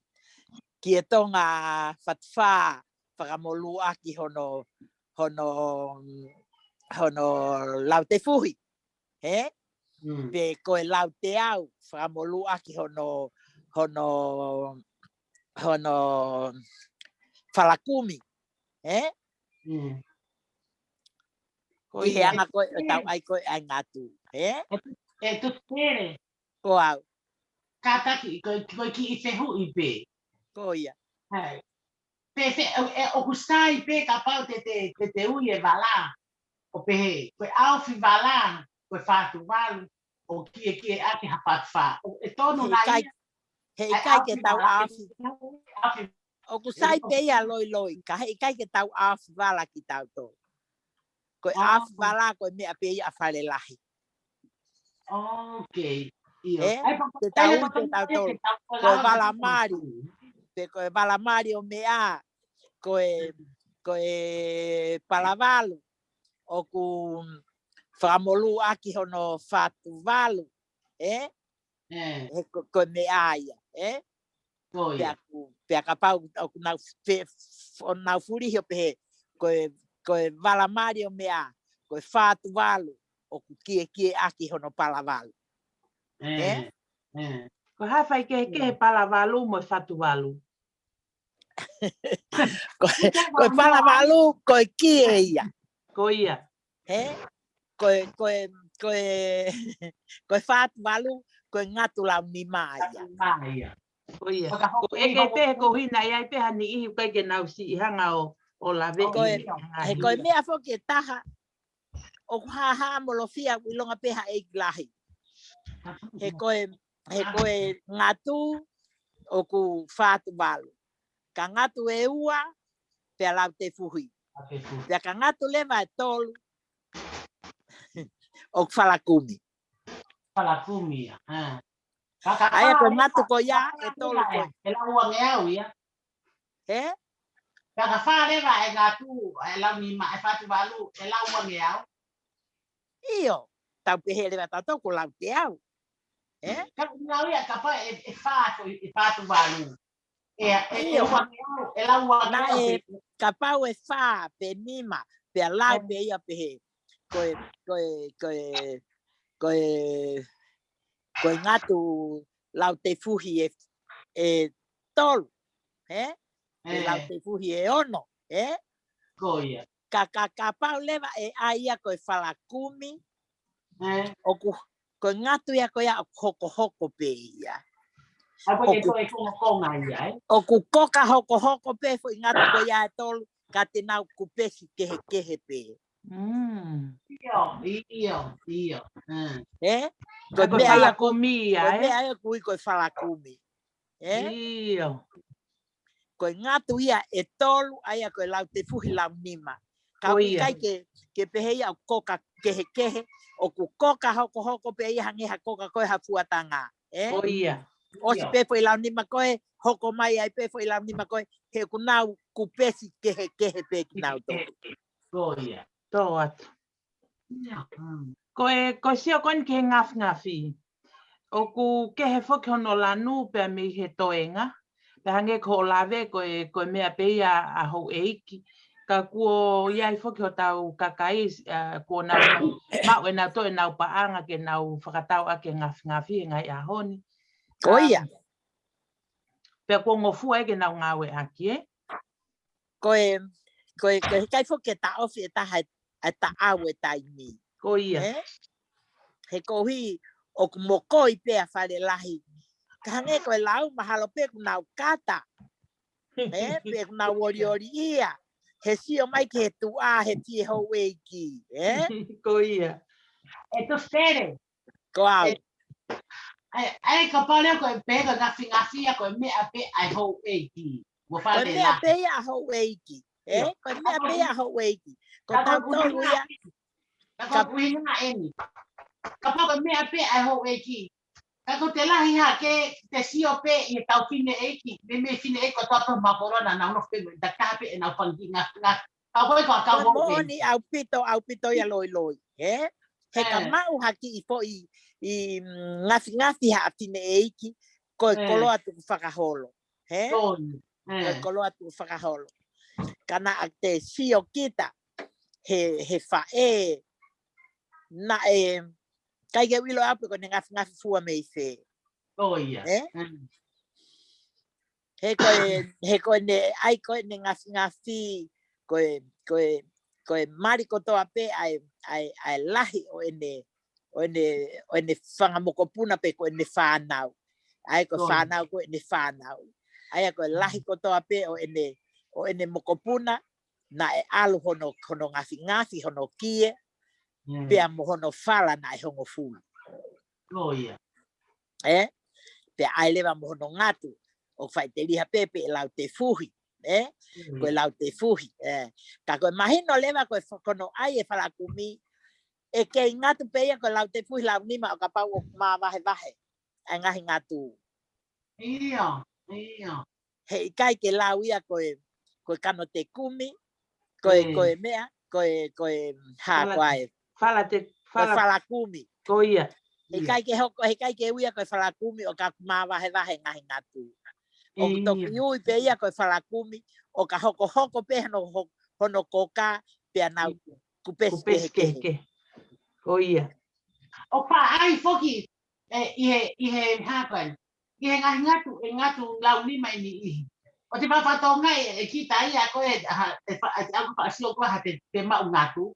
kie Tonga fatu fā, fakamolū ʻaki hono, hono, hono lau tefuhi. Ē? Pē ko e lau teau, fakamolū ʻaki hono, hono, hono falakumi. Ē? Ko ia. ʻI he anga ko ē, ʻo tau ʻai ko ē ʻa e ngatu. Ē? ʻE, ʻe Tuʻi Pele. Ko au. Kātaki, ko, ko e kiʻi fehuʻi pē. Ko ia. Pē, pē, ʻe, ʻoku sai pē kapau te, te, te, te ui e vala. ʻO pehē, ko e ʻaofi vala, ko e fā tuvalu, ʻo kie kie ʻaki ha fatu fā. ʻE tonu nai. He ʻikai ke tau ʻaofi. ʻOku sai pē ia Loiloi, ka he ʻikai ke tau ʻaofi vala kitautolu. Ko e ʻaofi vala, ko e meʻa pē ia ʻa Falelahi. ʻIo. Ē? Te tau ui pē tautolu. Ko e vala mali. Pē ko e vala mali ʻo meʻa. Ko e, ko e palavalu. ʻOku fakamolū ʻaki hono fā tuvalu. Ē? He ko, ko e meʻa ia, ē? Pea ku, pea kapau ʻoku nau fe, ʻo nau fulihi ʻo pehē, ko e, ko e vala mali ʻo meʻa, ko e fā tuvalu, ʻoku kie kie ʻaki hono palavalu. Ē? Ko e hā e faikehekehe palavalu mo e fā tuvalu? Ko, ko e palavalu, ko e kie ia. Ko ia. Ē? Ko e, ko e, ko e, ko e fā tuvalu, ko e ngatu lau nima ia. Ko ia. Ko e ke pē ko hina ia pē ha niʻihi ʻikai ke nau siʻi hanga ʻo, ʻo lave. Ko e, he ko e meʻa foki ʻe taha, ʻoku hāhā molofia ʻoku ʻilonga pē ha ʻeiki lahi. He ko e, he ko e ngatu ʻoku fā tuvalu. Ka ngatu ʻe ua, pea lau tefuhi. Pea ka ngatu leva ʻe tolu, ʻoku falakumi. Falakumi ia. ʻA ia ko e ngatu ko ia ʻe tolu ko ē. ʻE lau uangeau ia. He? Ka ka fā leva e ngatu, ʻe lau nima, ʻe fā tuvalu, ʻe lau uangeau. ʻIo, tau pehē leva tautolu ko lau teau. He? Ka lau ia kapau ʻe, ʻe fā ko ē, ʻe fā tuvalu. ʻE, ʻe, ʻe ʻIo. uangeau, ʻe lau uangeau Naʻe, pē. kapau ʻe fā pe nima, pea lau ʻE. pē ia pehē. Ko e, ko e, ko e, ko e, ko e ngatu lau tefuhi ʻe, ʻe tolu, he? Ko e lau ʻE. tefuhi ʻe ono, he? Ko ia. Ka, ka, kapau leva ʻe ʻai ia ko e falakumi, ʻE. ʻoku, ko e ngatu ia ko ia ʻoku hokohoko pē ia. ʻA ko e ʻOku, ko e kongokonga ia, ē? ʻoku koka hokohoko pē foʻi ngatu ko ia ʻe tolu, ka te nau kupesi kehekehe pē. Mm. ʻIo, ʻio, ʻio. Mm. Ē? Ko e Ko e meʻa ia ko, falakumi ia, ko e ē? meʻa ia ʻoku ui ko e falakumi. Ē? ʻIo. Ko e ngatu ia ʻe tolu, ʻa ia ko e lau tefuhi lau nima. Ka Ko ʻoku ia. ʻikai ke, ke pehē ia ʻoku koka kehekehe, ʻoku koka hokohoko pē ia hangē ha koka ko ē ha fuatanga. Ē? Ko ia. ʻOsi ʻIo. pē foʻi lau nima ko ē, hoko mai ai pē foʻi lau nima ko ē, he ʻoku nau kupesi kehekehe pē kinautolu. Ko ia. Tō atu. Ia, mm. Ko e, ko e sio ko eni ki he ngafingafi. ʻOku kehe foki hono lanu pea mei he toenga. Pea hangē ko hoʻo lave ko e, ko e meʻa pē ia ʻa houʻeiki. Ka kuo ʻi ai foki hotau kakai, ʻa, kuo nau maʻu ʻenau toe ʻenau paʻanga ke nau fakatau ʻaki e ngafingafi he ngaahi ʻaho ni. Ko ia. Um, pea kuo ngofua ʻe ke nau ngāueʻaki, ē? Ko e, ko e, ko e ʻikai foki ke taʻofi ʻe taha ʻa e taʻau e taimi. Ko ia. Ē? He koeʻuhi ʻoku mokoi pē ʻa Fale Lahi. Ka hangē ko e lau mahalo pē ʻoku nau kata. Ē? Pe ʻoku nau olioli ia. He sio mai ki he tuʻa he fie houʻeiki. Ē? Ko ia. ʻE Tofele. Ko au. ʻE, ʻe, ʻe, kapau leva ko e pehē ko e ngafingafi ia ko e meʻa pē ʻa e houʻeiki. Mo Ko e Fale meʻa Lahi. pē ia ʻa houʻeiki. Ē? ʻIo. Ko e meʻa pē ia ʻa houʻeiki. Ko Ka ko e tautolu ʻuhinga ia. ʻeni. Ka ko e Ka ʻuhinga ʻeni. Kapau ko e meʻa pē ʻa e houʻeiki. Ka ko e lahi hake, te sio pē ʻi he tau fineʻeiki. Meimei fineʻeiki ko e tau tau makoro na nau nofo pē, ta kaha pē ʻenau fanga kiʻi ngafingafi. Ka ko e ko a Ko kau e houʻeiki. moʻoni ʻaupito, ʻaupito ia loiloi, ē? He ka ʻE. maʻu ha kiʻi foʻi, ʻi, mm, ngafingafi ha fineʻeiki, ko e ʻE. koloa tukufakaholo, ē? Ko ia. Ko e ʻE. koloa tukufakaholo. Ka naʻa te sio kita, he, he faʻē, naʻe, ʻikai ke u ʻilo au pe ko ʻene ngafingafi fua mei fē. Ko ia. Ē? ʻE. He ko e, he ko ʻene, ʻai ko ʻene ngafingafi, ko e, ko e, ko e mali kotoa pē ʻa e, ʻa e, ʻa e lahi ʻo ʻene, ʻo ʻene, ʻo ʻene fanga mokopuna pe ko ʻene fānau. ʻA ia ko e Ko ia. fānau ko ʻene fānau. ʻA ia ko e lahi Mm. kotoa pē ʻo ʻene, ʻo ʻene mokopuna, naʻe ʻalu hono, hono ngafingafi, hono kie, Mm. pea mo hono fala naʻe hongofulu. Ko ia. Ē? Pea ʻai leva mo hono ngatu, ʻo faʻiteliha pē pe lau tefuhi, ē? Mm. Ko e lau tefuhi, ē? Ka ko e mahino leva ko e fa-, ko hono ʻai e falakumi, ʻe kei ngatu pē ia ko e lau tefuhi lau nima ʻo kapau ʻoku māvahevahe ʻa e ngaahi ngatu. ʻIo, ʻio. He ʻikai ke lau ia ko e, ko e kano te kumi, ko e, Mm. ko e meʻa, ko e, ko e, ha, Fala, ko e, fala te, ko e fala. falakumi. Ko ia. He Ia. ʻikai ke hoko, he ʻikai ke ui ia ko e falakumi ʻo ka māvahevahe ngaahi ngatu. ʻOku toki Ia. ui pē ia ko e falakumi, ʻo ka hokohoko pē hono ho-, hono koka, pea nau Ia. kupesi Kupesi kehekehe. kehekehe. Ko ia. ʻO ka ʻai foki, ē, ʻi he, ʻi he hapani. ʻI he ngaahi ngatu, ʻe ngatu lau nima ʻe niʻihi. ʻO te fafatonga ʻe, ʻe kita ia ko e, ha, ʻe fa-, ʻe te au faʻa sio ko ha te, te maʻu ngatu.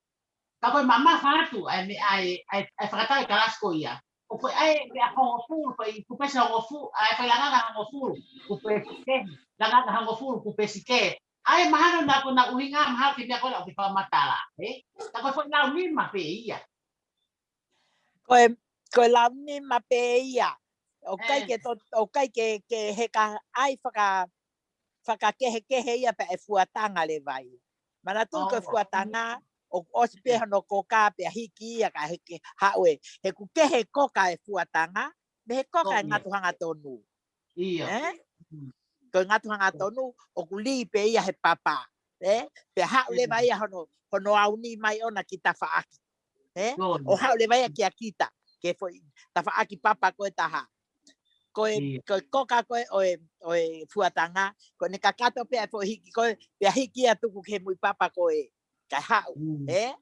Ka ko e mamafa atu, ʻa e meʻa ʻa e, ʻa e, ʻa e fakatau e kalasi ko ia. ʻO ko e ʻai e meʻa hongofulu, ko e kupesi hongofulu, ʻa e ko e langanga hongofulu, kupesi kehe, langanga hongofulu, kupesi kehe. ʻA e mahalo naʻa ko na ʻuhinga, mahalo ke meʻa ko na ʻo ke fakamatala, ē? Ka ko e foʻi lau nima pē ia. Ko e, ko e lau nima pē ia. ʻOku ʻikai ʻE. ke to-, ʻoku ʻikai ke, ke he ka ʻai faka-, fakakehekehe ia pea ʻe fuatanga leva ia. Manatuʻi ko e ʻO. fuatanga, ʻoku ʻosi pē hono koka pea hiki ia kae hiki haʻu ē. He ʻoku kehe koka e fuatanga mei he koka e ngatu hangatonu. Ē? Ko e ngatu hangatonu ʻoku lī pē ia he papa. Ē? Pea haʻu leva ia hono, hono auni mai ʻona ki tafaʻaki. Ē? ʻO haʻu leva ia kia kita ke foʻi tafaʻaki papa ko e taha. Ko e, ko e koka ko e ʻo e, ʻo e fuatanga, ko ʻene kakato pē ʻa e foʻi hiki ko e, pea hiki ia tuku ki he muʻi papa ko e, kae haʻu, ē?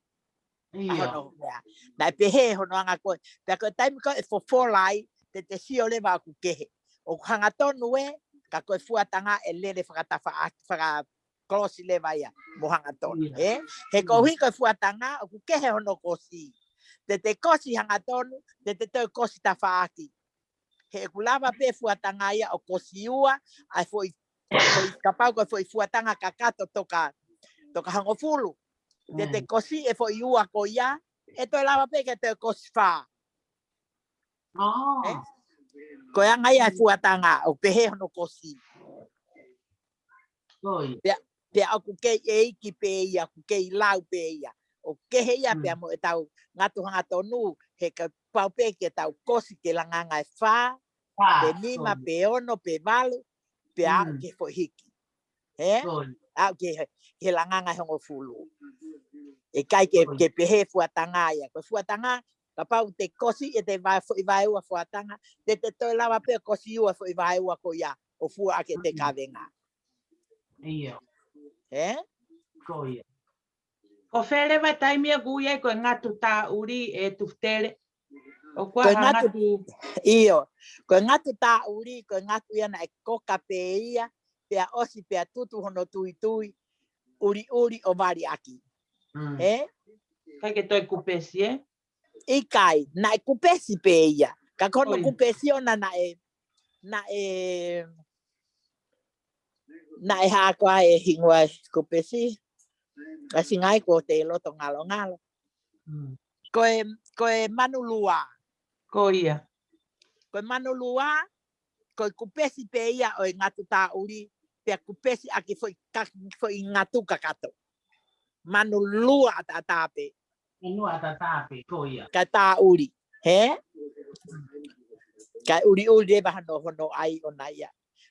ʻA hono, ʻia. Naʻe pehē hono anga ko e, pea ko e taimi ko e fofola ai, te te sio leva ʻoku kehe. ʻOku hangatonu ē, ka ko e fuatanga ʻe lele fakatafaʻaki, faka, kolosi leva ia mo hangatonu, ē? He koeʻuhi ko e fuatanga, ʻoku kehe hono kosi. Te te kosi hangatonu, te te toe kosi tafaʻaki. He ʻoku lava pē fuatanga ia ʻo kosi ua, ʻa e foʻi, foʻi kapau ko e foʻi fuatanga kakato toka, toka hongofulu. Te te kosi e foʻi ua ko ia, ʻe toe lava pē ke toe kosi fā. Ē? Ko e anga ia e fuatanga, ʻoku pehē hono kosi. Pea, pea ʻoku kei ʻeiki pē ia, ʻoku kei lau pē ia. ʻOku kehe ia pea mo e tau ngatu hangatonu, he kapau pē ke tau kosi ke langanga e fā, pe nima, pe ono, pe valu, pea aʻu ke foʻi hiki. Ē? Aʻu ke, ke langanga e hongofulu. ʻIkai ke, ke pehē fuatanga ia. Ko e fuatanga, kapau te kosi ʻe te vae, foʻi vaeua fuatanga, te te toe lava pē kosi ua foʻi vaeua ko ia, ʻo fua ake te kavenga. ʻIo. Ē? Ko ia. Ko fē leva taimi ʻoku ui ai ko e ngatu tāʻuli ē Tufutele? ʻOku ʻi ai ha ngatu, ʻio. Ko e ngatu tāʻuli, ko e ngatu ia naʻe koka pē ia, pea ʻosi pea tutu hono tuitui, ʻuliʻuli ʻo vali ʻaki. Ē? ʻIkai ke toe kupesi, ē? ʻIkai, naʻe kupesi pē ia. Ka ko hono kupesi ʻona naʻe, naʻe, naʻe hā koā e hingoa e kupesi. ʻAsi ngai ko te loto ngalongalo. Ko e, ko e manulua. Ko ia. Ko e manulua, ko e kupesi pē ia ʻo e ngatu tāʻuli, pea kupesi ʻaki foʻi ka, foʻi ngatu kakato. Manulua ʻataʻatā pē. Manulua ʻataʻatā pē, ko ia. Kae tāʻuli, hē? Kae ʻuliʻuli leva hono, hono ʻai ʻona ia.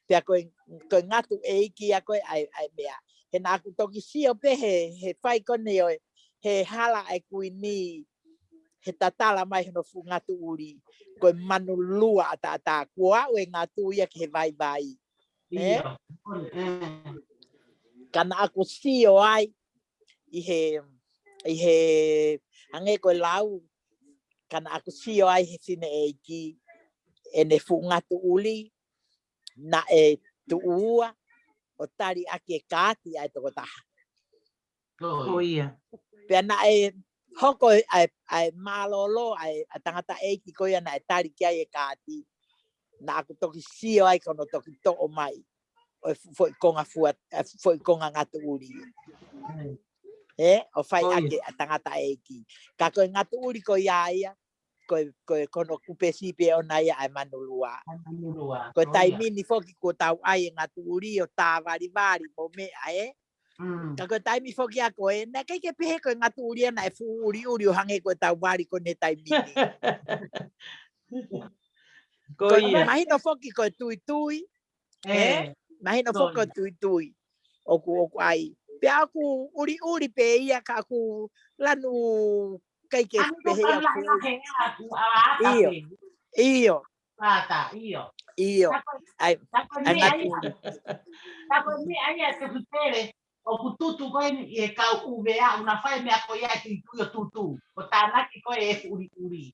Pea ko e, ko e ngatu ʻeiki ia ko e ʻai, ʻai meʻa. He naʻa ku toki sio pē he, he fai ko eni ʻo e, he hala ʻa e kuini, he tatala mai hono fuʻu ngatu ʻuli. Ko e manulua ʻataʻatā, kuo aʻu e ngatu ia ki he vaivai. Ē? ʻIo. Ka naʻa ku sio ai, ʻi he, ʻi he, hangē ko e lau, ka naʻa ku sio ai he fineʻeiki, ʻene fuʻu ngatu ʻuli, naʻe tuʻu ua, ʻo tali ʻaki e kaati ʻa e tokotaha. Ko ia. Pea naʻe hoko ʻa e, ʻa e mālōlō, ʻa e, ʻa e tangataʻeiki ko ia naʻe tali ki ai e kaati. Naʻa ku toki sio ai ko hono toki toʻo mai ʻo e fo-, foʻi konga fua, ʻa e foʻi konga ngatu ʻuli. Ē, ʻo fai ʻaki ʻa e tangataʻeiki. Ka ko e ngatu ʻuli ko ia ia, ko e, ko e, ko hono kupesi pē ʻona ia ʻa e manulua. Ko e taimi ni foki kuo tau ʻai e ngatu ʻuli ʻo tāvalivali mo meʻa, ē. Ka ko e taimi foki ia ko ē, naʻe ʻikai ke pehē ko e ngatu ʻuli ia naʻe fuʻu ʻuliʻuli ʻo hangē ko e tau vali ko eni he taimi ni. Ko ia. Mahino foki ko e tuitui, ē? Mahino foki ko e tuitui. ʻOku, ʻoku ʻai. Pea ʻoku ʻuliʻuli pē ia ka ʻoku lanu ʻikai ke pehē ia ʻoku ʻuliʻuli. ʻIo. ʻIo. ʻIo. ʻAi, ʻai ngatu ʻuli. Ka ko e meʻa ia Tufutele, ʻoku tutu ko eni ʻi he kau ʻUvea, ʻoku na fai meʻa ko ia ʻi he tuitui ʻo tutu. ʻO tānaki ko e fuʻu ʻuliʻuli.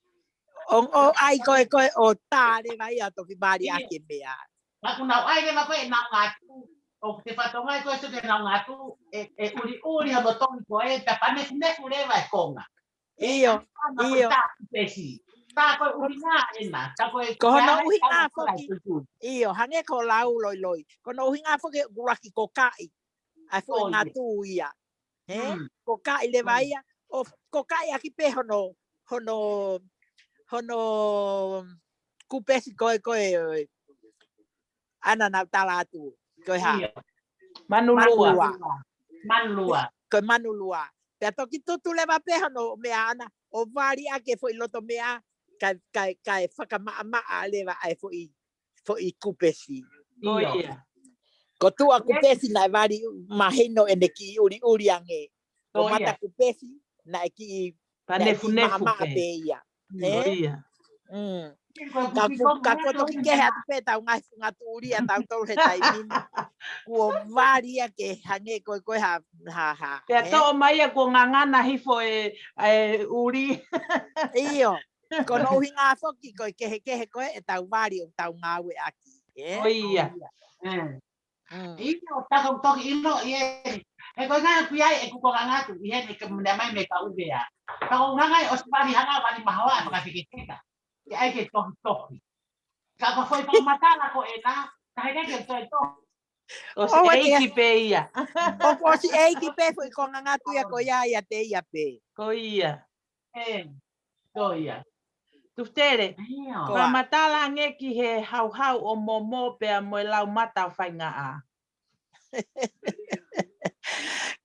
ʻO, ʻo ʻai ko e, ko e ʻo tā leva ia toki vali ʻaki e meʻa. Ka ʻoku nau ʻai leva ko e nau ngatu, ʻoku te fatongia ko e so ke nau ngatu, ʻe, ʻe ʻuliʻuli hono tongi ko e, ta panekineku leva e konga. ʻIo, ʻio. Tā ko e ʻuhinga ena, tā ko e ko hono ʻuhinga foki. ʻIo, hangē ko e lau loiloi. Ko hono ʻuhinga foki ʻoku laki kokaʻi ʻa e foʻi ngatu ia. Ē? Kokaʻi leva ia. ʻO kokaʻi ʻaki pē hono, hono, hono kupesi ko e, ko e, ʻana nau tala atu. Ko e hā? Manulua. Manulua. Ko e manulua. Pea toki tutu leva pē hono meʻa ʻana, ʻo vali ʻaki e foʻi loto meʻa, kae, kae, kae fakamaʻamaʻa leva ʻa e foʻi, foʻi kupesi. Ko ia. Ko tuʻa kupesi naʻe vali mahino ʻene kiʻi ʻuliʻuli ange. Ko mata kupesi naʻe kiʻi, naʻe kiʻi maʻamaʻa pē ia. Ko ia. Ka ko, ka ko toki kehe atu pē tau ngaahi funga tuʻulia tau tolu he taimi ni. Kuo vali ia ke hangē ko e, ko e ha, ha, ha. Pea toʻo mai ia kuo ngangana hifo e, e ʻuli. ʻIo. Ko hono ʻuhinga foki ko e kehekehe ko e, ʻetau vali ʻoku tau ngāueʻaki. Ko ia. ʻIo, tā ko e toki ʻilo ʻi heni. He ko e ngaahi kuia ʻe kuko ngangatu ʻi heni ke mune mai me ka uvea. Ka ko ngangai ʻosi vali hanga vali mahoa e fakafeketeka. Ke ʻai ke tohi tohi. Ka ko e foʻi fakamatala ko ena, ka he ke toe tohi. ʻOsi ʻeiki pē ia. ʻOku ʻosi ʻeiki pē foʻi ko ngangatu ia ko ia ia te ia pē. Ko ia. Ko ia. Tufutele, ko e matala ange ki he hauhau ʻo momo pea mo e laumata ʻo faingaʻa.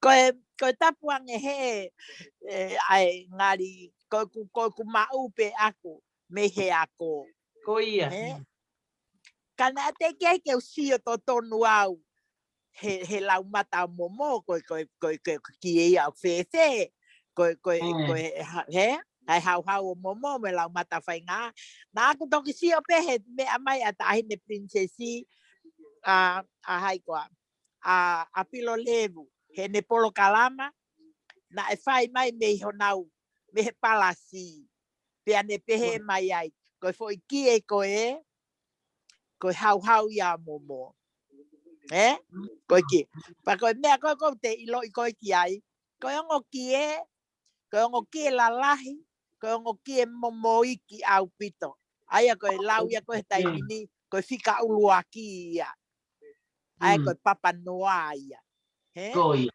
Ko e, ko e tapu ange he, e, ʻai ngali, ko ʻeku, ko ʻeku maʻu pē ʻaku, mei he ako. Ko ia. Ka naʻe teʻeki ai ke u sio totonu au he, he laumata ʻo momo, ko e, ko e, ko e, ko e, ko e kie ia ʻoku fēfē, ko e, ko e, ko e, ha, he, ʻai hauhau ʻo momo, mo e laumata faingaʻa. Naʻa ku toki sio pē he meʻa mai ʻa Taʻahine Pilinisesi, ʻa, ʻa hai koā, ʻa, ʻa Pilo Levu, heʻene polokalama, naʻe fai mai mei honau, mei he palasi, pea ne pehē mai ai, ko e foʻi kie ko e, ko e hauhau ia momo. Ē? Ko e kie. Pea ko e meʻa ko e ʻoku te ʻiloʻi ko e ki ai. Ko e ongo kie, ko e ongo kie lalahi, ko e ongo kie momoiki ʻaupito. ʻA ia ko e lau ia ko e he taimi ni, ko e fika ʻuluaki ia. ʻA ia ko e papanoa ia. He? Ko ia.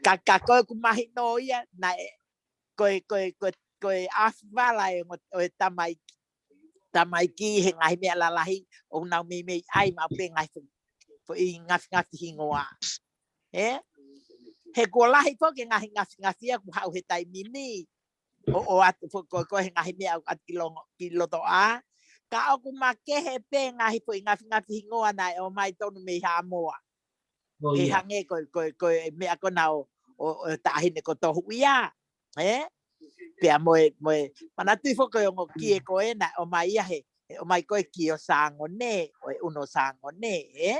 Ka, ka ko ʻeku mahino ia, naʻe, ko e, ko e, ko e, ko e ʻafivala e ngo-, ʻo e tamaiki, tamaiki he ngaahi meʻa lalahi, ʻoku nau meimei ʻai maʻu pē ngaahi fo-, foʻi ngafingafi hingoa. Ē? He kuo lahi foki e ngaahi ngafingafi ia kuo haʻu he taimi ni. ʻO, ʻo atu foki ko e, ko e he ngaahi meʻa ʻoku ʻatu ki longo, ki loto ʻā. Ka ʻoku makehe pē ngaahi foʻi ngafingafi hingoa naʻe ʻomai tonu mei Haʻamoa. He hangē ko e, ko e, ko e meʻa ko ena ʻo, ʻo, ʻo Taʻahine ko Tohuʻia. Ē? Pea mo e, mo e, manatuʻi foki ko e ongo kie ko ena, ʻomai ia he, he ʻomai ko e kie ʻo Sangone, ʻo e ʻuno Sangone, ē?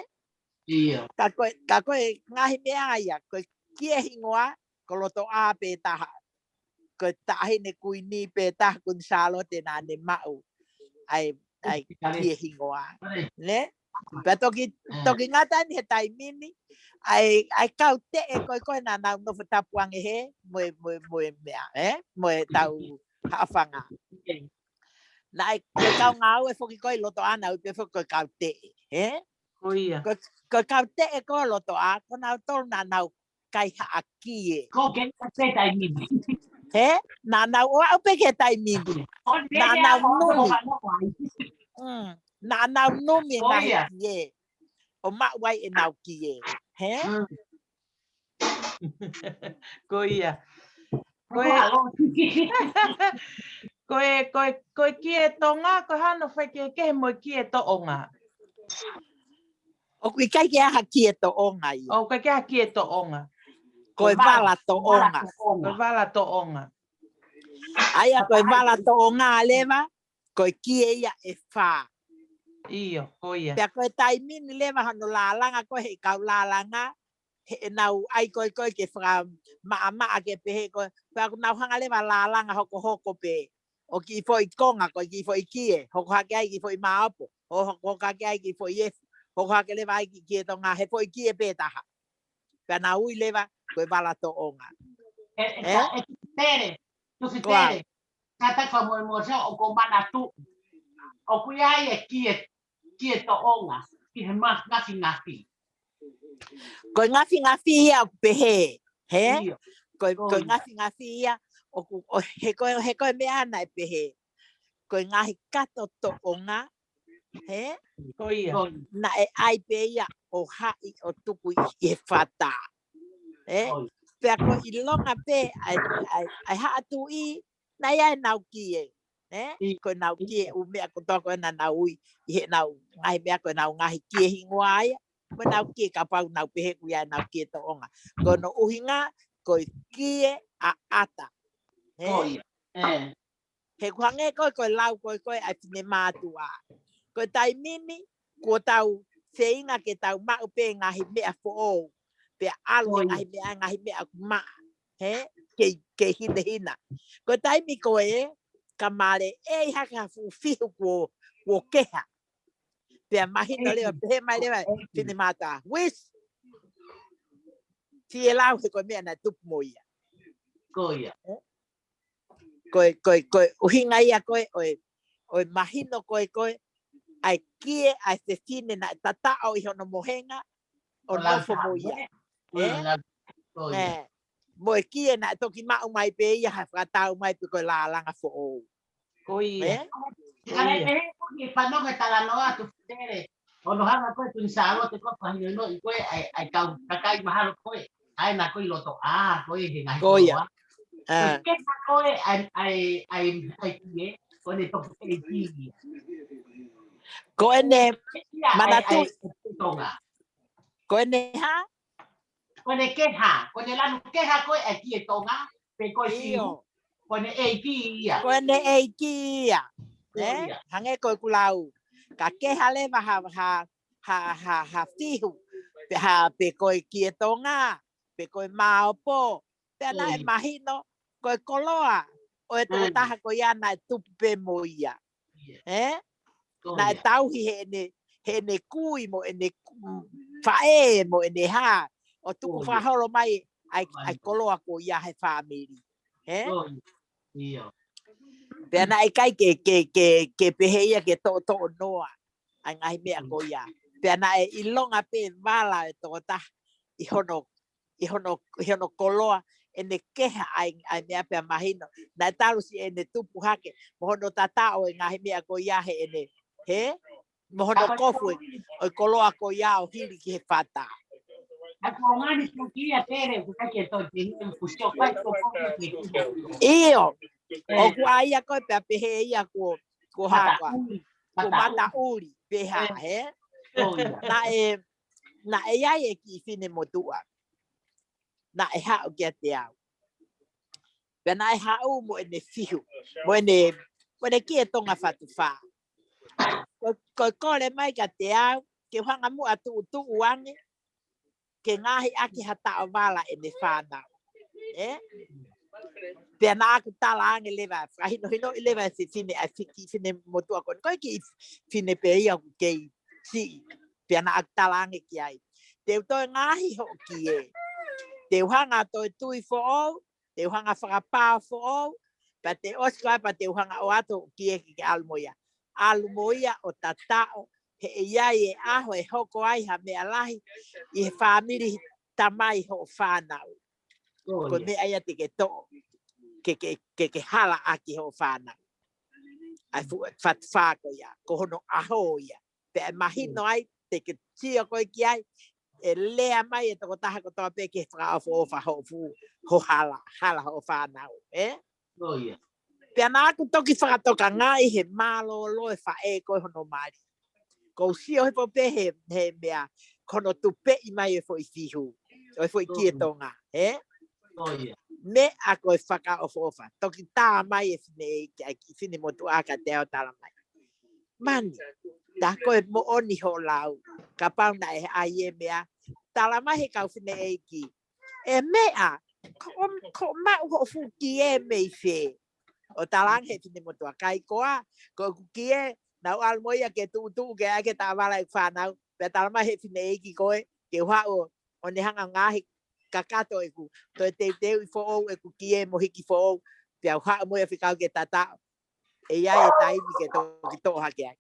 Ka ko e, ka ko e ngaahi meʻa ia, ko e kie hingoa, ko loto ʻā pē taha. Ko Taʻahine Kuini pē taha, Kuini Sālote naʻa ne maʻu. ʻAi, ʻai kie hingoa. Ne? Pea toki, toki ngata ni he taimi ni. ʻAi, ʻai kau teʻe ko e ko e naʻa nau nofo tapu ange he, mo e, mo e, mo e meʻa, ē? Mo e tau haʻafanga. Naʻe, ko e kau ngāue foki ko e loto ʻā naʻe ui pē foki ko e kau teʻe, ē? Ko ia. Ko, ko e kau teʻe ko e loto ʻā, ko nautolu naʻa nau kaihaʻa kie. Ko ke se taimi ni. He? Naʻa nau ō aʻu pē ki he taimi ni. Naʻa nau numi. Naʻa nau numi e ngaahi kie. ʻO maʻu ai ʻenau kie. He? Ko ia. Ko e, ko e, ko e, ko e kie Tonga, ko e hā hono faikehekehe mo e kie Toʻonga? ʻOku ʻikai ke ʻi ai ha kie Toʻonga ia. ʻOku ʻikai ke ʻi ai ha kie Toʻonga. Ko e vala Toʻonga. Ko e vala Toʻonga. ʻA ia ko e vala Toʻonga leva, ko e kie ia ʻe fā. ʻIo, ko ia. Pea ko e taimi ni leva hono lālanga ko e he kau lālanga, heʻenau ʻai ko e ko e ke fakamaʻamaʻa ke pehē ko e, pea ʻoku nau hanga leva lālanga hokohoko pē. ʻO kiʻi foʻi konga, ko e kiʻi foʻi kie, hoko hake ai kiʻi foʻi māopo, ʻo hoko hake ai kiʻi foʻi efu, hoko hake leva ai kiʻi kie Tonga, he foʻi kie pē taha. Pea nau ui leva, ko e vala Toʻonga. E, e, e, Tufitele, Tufitele. Ka taku mo e mo sa ʻoku ou manatuʻi. ʻOku ʻi ai e kie, kie Toʻonga, ki he ma-, ngafingafi. Ko e ngafingafi ia ʻoku pehē, he? Ko e, ko e ngafingafi ia, ʻoku, ʻo, he ko e, he ko e meʻa naʻe pehē. Ko e ngaahi kato Toʻonga, he? Ko ia. Naʻe ʻai pē ia ʻo haʻi ʻo tuku ʻi, ʻi he fata. He? Pea ko e ʻilonga pē ʻa e, ʻa e, ʻa e haʻa tuʻi, naʻe ʻi ai ʻenau kie. Ē? Ko ʻenau kie, ʻū meʻa kotoa ko ē naʻa nau ui ʻi heʻenau ngaahi meʻa, ko ʻenau ngaahi kie hingoa ia. Mo ʻenau kie, kapau nau pehē ʻoku ʻi ai ʻenau kie tōʻonga. Ko hono ʻuhinga, ko e kie ʻaʻata. Ē? He ʻoku hangē ko e, ko e lau ko ē ko ē ʻa e finemātuʻa. Ko e taimi ni, kuo tau feinga ke tau maʻu pē ngaahi meʻa foʻou. Pea ʻalu e ngaahi meʻa, ngaahi meʻa ʻoku maʻa. Ē? Kei, kei hinehina. Ko e taimi ko ē, ka male ʻe ʻi ai hake ha fuʻu fihu kuo, kuo keha. Pea mahino leva, pehē mai leva, finemātuʻa. Whis! Fielau he ko e meʻa naʻe tupu mo ia. Ko ia. Ē? Ko e, ko e, ko e ʻuhinga ia ko ē, ʻo e, ʻo e mahino ko ē ko ē, ʻa e kie, ʻa e fefine naʻe tataʻo ʻi hono mohenga, ʻo nofo mo ia. Ē? Ē. Mo e kie naʻe toki maʻu mai pē ia, ha fakatau mai pē ko e lālanga foʻou. Ko ia. Ē? Ka ne pehē ko e fanongo e talanoa atu Fitele. Ono hanga ko ē Tuini Sālote ko e fahinohinoʻi ko ē ʻa e, ʻa e kau kakai mahalo ko ē. ʻA ē naʻa ko ē ʻi loto ʻā ko ē he ngaahi koloa. Ko ia. Ko e keha ko ē ʻa e, ʻa e, ʻa e, ʻa e kie, ko ʻene toki ʻeiki ia. Ko ʻene manatuʻi. Ko ʻene hā? Ko ʻene keha, ko ʻene lanu keha ko ē ʻa e kie Tonga, pe ko e fihu, ko ʻene ʻeiki ia. Ko ʻene ʻeiki ia. Ē? Hangē ko ʻeku lau. Ka keha leva ha, ha, ha, ha, ha fihu, pe ha, pe ko e kie Tonga, pe ko e māopo, pea naʻe mahino, ko e koloa ʻo e tokotaha ko ia naʻe tupu pē mo ia. Ē? Naʻe tauhi heʻene, heʻene kui mo ʻene ku-, faʻē mo ʻene hā, ʻo tuku fakaholo mai ʻa e, ʻa e koloa ko ia he fāmili. Ē? Pea naʻe ʻikai ke, ke, ke, ke pehē ia ke toʻotoʻo noa ʻa e ngaahi meʻa ko ia. Pea naʻe ʻilonga pē vala e tokotaha ʻi hono, ʻi hono, ʻi hono koloa, ʻene keha ʻa e, ʻa e meʻa pea mahino. Naʻe talu siʻene tupu hake, mo hono tataʻo e ngaahi meʻa ko ia heʻene, hē? Mo hono kofu ʻo e koloa ko ia ʻo hili ki he fata. ʻIo, ʻoku ʻa ia ko ē pea pehē ia kuo, kuo hā koā, kuo mataʻuli, pe hā, hē? Naʻe, naʻe ʻi ai e kiʻi finemotuʻa. Naʻe haʻu kiate au. Pea naʻe haʻu mo ʻene fihu, mo ʻene, mo ʻene kie Tonga fatu fā. Ko, ko e kole mai kiate au, ke u hanga muʻa ʻo tuʻutuʻu ange, ke ngaohi ʻaki ha taʻovala ʻene fānau. Ē? Pea naʻa ku tala ange leva, fakahinohinoʻi leva e fefine, ʻa e kiʻi finemotuʻa ko eni, ko e kiʻi fefine pē ia ʻoku kei siʻi. Pea naʻa ku tala ange ki ai. Te u toe ngaohi hoʻo kie. Te u hanga ʻo toe tui foʻou, te u hanga ʻo fakapā foʻou, pea te u ʻosi ko ia pea te u hanga ʻo ʻoatu hoʻo kie ke ke ʻalu mo ia. ʻAlu mo ia ʻo tataʻo, he ʻe ʻi ai e ʻaho ʻe hoko ai ha meʻa lahi ʻi he fāmili tamai hoʻo fānau. Ko e meʻa ia te ke toʻo, ke, ke, ke, ke hala ʻaki hoʻo fānau. ʻA e fu-, fatu fā ko ia, ko hono ʻaho ia. Pea ʻe mahino ai, te ke sio koe ki ai, ʻe lea mai e tokotaha kotoa pē ke fakaʻofoʻofa hoʻo fuʻu, ho hala, hala hoʻo fānau, ē? Pea naʻa ku toki fakatokangaʻi he mālōlō e faʻē ko ē hono mali. Ko u sio hifo pē he, he meʻa, ko hono tupeʻi mai e foʻi fihu, ʻo e foʻi kie Tonga, ē? Meʻa ko e fakaʻofoʻofa, toki tā mai e fineʻeiki, ʻa e kiʻi finemotuʻa kiate au ʻo tala mai. Mani, tā ko e moʻoni hoʻo lau, kapau naʻe ʻi ai e meʻa, tala mai he kau fineʻeiki. ʻE meʻa, ko, ko maʻu hoʻo fuʻu kie mei fē? ʻO tala ange he finemotuʻa kai koā, ko ʻeku kie, naʻa ku ʻalu mo ia ke tuʻutuʻu ke ʻai ke taʻovala ʻeku fānau, pea tala mai he fineʻeiki ko ē, ke u haʻu ʻo ne hanga ʻo ngaohi kakato ʻeku, toe teuteuʻi foʻou ʻeku kie mo hiki foʻou, pea u haʻu mo ia fekau ke tataʻo. ʻE ʻi ai e taimi ke toki toʻo hake ai.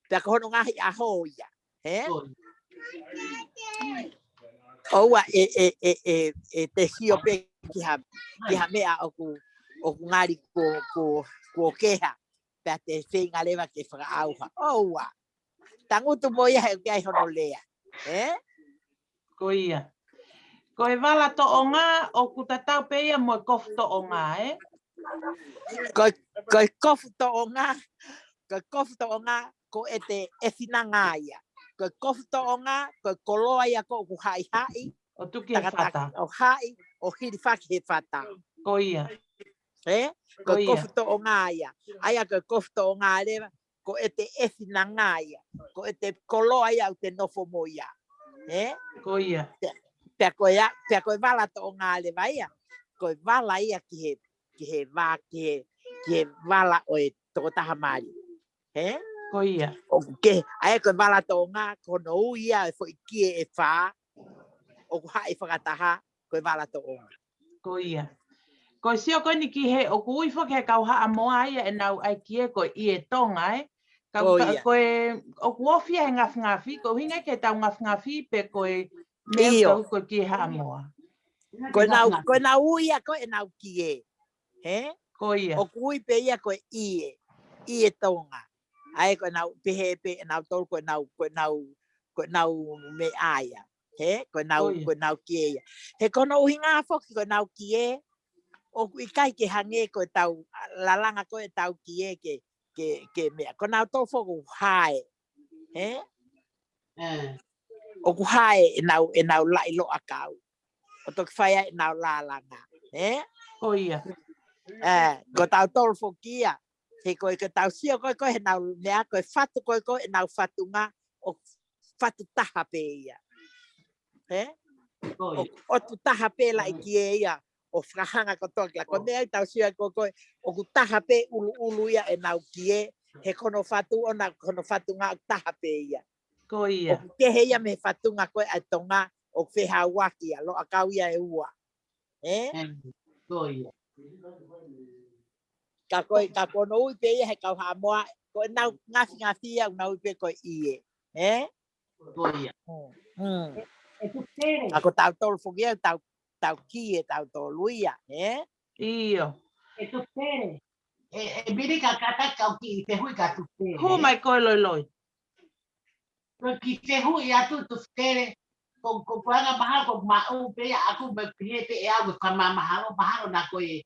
Pea ko hono ngaohi ʻaho ia. Hē? ʻOua ʻe, ʻe, ʻe, ʻe, ʻe te sio pē ki ha, ki ha meʻa ʻoku, ʻoku ngali kuo, kuo, kuo keha. Pea te feinga leva ke fakaʻauha. ʻOua. Tangutu mo ia he ʻoku ʻi ai hono lea. Hē? Ko ia. Ko e vala toʻonga, ʻoku tatau pē ia mo e kofu toʻonga, ē? Ko e, ko e kofu toʻonga, ko e kofu toʻonga, ko ʻete ʻefinanga ia. Ko e kofu toʻonga, ko e koloa ia ko ē ʻoku haʻihaʻi, ʻo tuki he fata. ʻO haʻi, ʻo hilifaki he fata. Ko ia. Ē? Ko e kofu toʻonga ia. ʻA ia ko e kofu toʻonga leva, ko ʻete ʻefinanga ia. Ko ʻete koloa ia ʻoku te nofo mo ia. Ē? Ko ia. Pea, pea ko ia, pea ko e vala toʻonga leva ia. Ko e vala ia ki he, ki he vā, ki he, ki he vala ʻo e tokotaha mali. Ē? Ko ia. ʻOku ke, ʻa ia ko e vala toʻonga, ko hono ui ia e foʻi kie ʻe fā, ʻoku haʻi fakataha, ko e vala toʻonga. Ko ia. Ko e sio ko eni ki he, ʻoku ui foki he kau Haʻamoa ia ʻenau ʻai kie ko e ʻie Tonga, ē? Ka, ko ia. Ko e, ʻoku ofi ia he ngafingafi, ko e ʻuhinga ke tau ngafingafi pe ko e meʻa ʻio. Ko e kie Haʻamoa. Ko ʻenau, ko ʻenau ui ia ko ʻenau kie. Ē? Ko ia. ʻOku ui pē ia ko e ʻie, ʻie Tonga. ʻA ia ko ʻenau pehē pē ʻenau tolu ko ʻenau, ko ʻenau, ko ʻenau meʻa ia. Ē? Ko ʻenau, ko ia. Ko ʻenau kie ia. He ko hono ʻuhinga foki ko ʻenau kie, ʻoku ʻikai ke hangē ko ʻetau lalanga ko ʻetau kie ke, ke, ke meʻa. Ko ʻenau tolu foki ʻoku hae. Ē? Ē. ʻOku hae ʻenau, ʻenau laʻi loʻakau. ʻO toki fai ai ʻenau lalanga. Ē? Ko ia. Ē, ko tautolu foki ia. He ko e, ko tau sio ko ē, ko ē, heʻenau meʻa, ko e fatu ko ē, ko ē, ʻenau fatunga, ʻoku fatu taha pē ia. Ē? Ko ia. ʻOku, ʻoku taha pē laʻi kie ia, ʻo fakahanga kotoa ki ai. Ko e meʻa ia tau sio ai ko ē, ko ē, ʻoku taha pē ʻuluʻulu ia ʻenau kie, he ko hono fatu ʻona, ko hono fatunga ʻoku taha pē ia. Ko ia. ʻOku kehe ia mei he fatunga ko ē ʻa e Tonga, ʻoku fehauaki ia, loʻakau ia ʻe ua. Ē? Ē, ko ia. Ka ko e, ka ko hono ui pē ia he kau Haʻamoa, ko ʻenau ngafingafi ia, ʻoku nau ui pē ko e ʻie. Ē? Ko ia. Mm, mm. ʻE, ʻe Tuku Pele. Ka ko tautolu foki ia, tau, tau kie, tautolu ia, ē? ʻIo. ʻE Tuku Pele. ʻE, ʻe Milika, kātaki kau kiʻi fehuʻi kia Tuku Pele. Hū mai koe Loiloi. Ko e kiʻi fehuʻi atu Tuku Pele, ko, ko, ko e anga mahalo ʻoku maʻu pē ia ʻaku mo e pehē pē ʻe au ko e fakamāmahalo, mahalo naʻa ko e,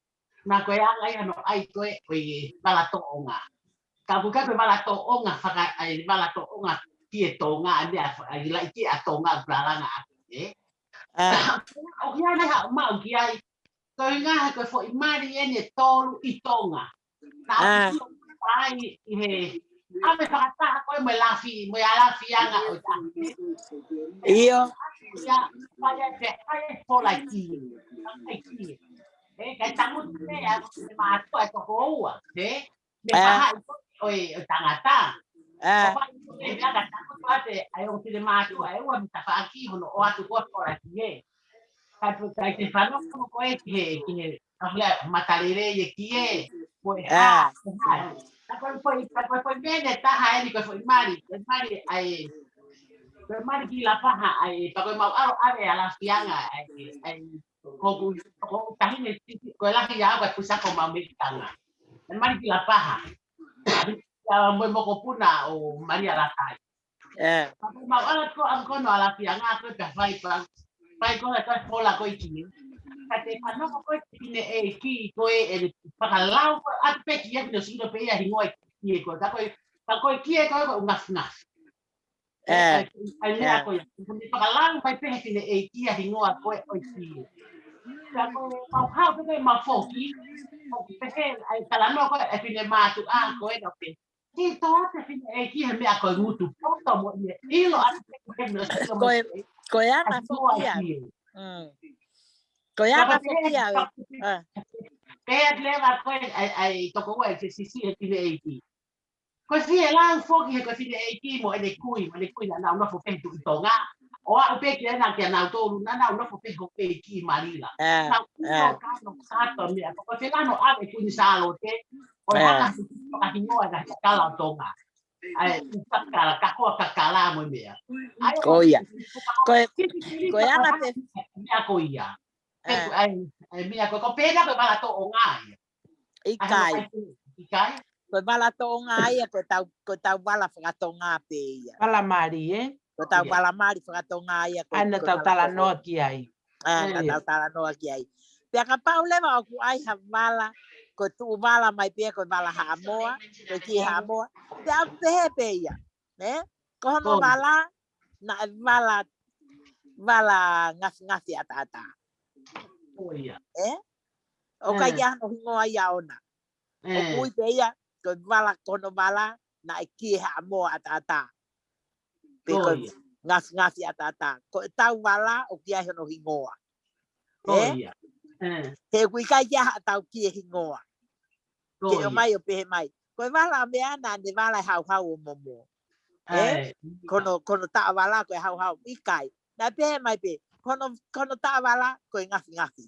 naʻa ko e anga ia hono ʻai ko ē ʻo e vala toʻonga. Ka ʻoku ʻikai ko e vala toʻonga faka-, ʻa e vala toʻonga kie Tonga, ʻa e meʻa fa-, ʻa e laʻi kie ʻa Tonga ʻoku lalanga ʻaki, ē? ʻA. ʻOku ʻi ai nai haʻu maʻu ki ai, ko e ʻuhinga he ko e foʻi mali eni ʻe tolu ʻi Tonga. Naʻa ʻoku ʻai ʻi he ʻave fakataha ko ē mo e lafi, mo e alafianga ʻo e taha. ʻIo. Ia, fai ai pē, fai ai fola kie. Fai kie. Ē, kae tangutu pē ʻa e mātuʻa ʻe toko ua, ē? Mei he ʻā. Faʻahi ko ē ʻo e, ʻo e tangata. ʻĀ. ʻO fai ko ē meʻa kae tangutu atu ʻa e ongo finemātuʻa ʻe ua mei tafaʻaki hono ʻoatu ko ē fola kie. Kae pu-, kae te fanongo ko ē ki he, ki he, ka hula matalele ia ki ē, ko e hā, ʻā, ko e hā. Ka ko e, ko e, ka ko e, ko e meʻa ʻe taha eni ko e foʻi mali, ko e mali ʻa e, ko e mali ki Lapaha ʻa e, pea ko e mau ʻalu ʻave ʻa e lafianga ʻa e, ʻa e, ko ʻeku, ko ʻeku taʻahine titi, ko e lahi ia ko e pusa ko mau mei Tanga. Ko e mali ki Lapaha. Ia mo e mokopuna ʻo Malia Lakai. ʻE. Pea ko e mau ʻalu ko ē ʻalu ko ē ʻo lafianga ko ē pea fai pea. Fai ko ē ko e fola ko ē kie. Ka te fanongo ko ē ki he fineʻeiki ko ē ʻene fakalau ko ē ʻatu pē kie ʻoku ne ʻosi ʻilo pē ia hingoa e kie ko ē. Ka ko e, ka ko e kie ko ē ko e ngafingafi. ʻE. ʻAi, ʻai meʻa ko ē. Ko ʻene fakalau mai pē he fineʻeiki ʻa e hingoa ko ē ʻo e kie. Ka ko e mau hao pē ko ē mau foki. ʻOku pehē, ʻai talanoa ko ē ʻa e finemātuʻa ko ē naʻa pē. Ke tō atu e fineʻeiki he meʻa ko e ngutu poto mo ia ʻilo atu pē ko e meʻa ʻosi ʻilo mo e, ko e anga foki ia. Mm. Ko e anga foki ia. Pea leva ko ē ʻai, ʻai toko ua e sisi he fineʻeiki. Ko e fie lau foki he ko e fineʻeiki mo ʻene kui, mo ʻene kui naʻa nau nofo pē he Tuʻi Tonga. ʻO aʻu pē ki ai naʻa kia nautolu naʻa nau nofo pē he houʻeiki ʻi Manila. ʻE, nau ʻilo ʻe. Kano kato meʻa, ko e fie lanu ʻave Kuini Sālote, ʻo e, ʻe, hanga ʻo fakahingoa e ngaahi kakala ʻo Tonga. ʻAi, kakala, kahoa kakala mo e meʻa. ʻAi, ko ia. Ko e, ko e anga pē. Meʻa ko ia. ʻE. ʻAi, ʻai meʻa ko, ko pehē ko e vala toʻonga ia. ʻIkai. ʻAi, ʻikai. Ko e vala toʻonga ia, ko e tau, ko e tau vala fakatonga pē ia. Vala mali, ē? Ko e tau vala mali fakatonga ia, ko e, ʻa ia naʻa tau talanoa ki ai. ʻA, naʻa tau talanoa ki ai. Pea kapau leva ʻoku ʻai ha vala, ko e tuʻu vala mai pē ia, ko e vala Haʻamoa, ko e kie Haʻamoa. Pea ʻoku pehē pē ia. Ē? Ko hono vala, naʻe vala, vala ngafingafi ʻataʻatā. Ē? ʻOku ʻikai ke ʻi ai hano hingoa ia ʻona. ʻOku ui pē ia, ko e vala, ko hono vala, naʻe kie Haʻamoa ʻataʻatā. Pe ko e ngafingafi ʻataʻatā. Ko ʻetau vala, ʻoku ʻi ai hono hingoa. Ē? He ʻoku ʻikai ke ʻi ai haʻatau kie hingoa. Ke ʻomai ʻo pehē mai. Ko e vala ʻo meʻa naʻa ne vala e hauhau ʻo momo. Ē? Ko hono, ko hono taʻovala ko e hauhau. ʻIkai. Naʻe pehē mai pē. Ko hono, ko hono taʻovala ko e ngafingafi.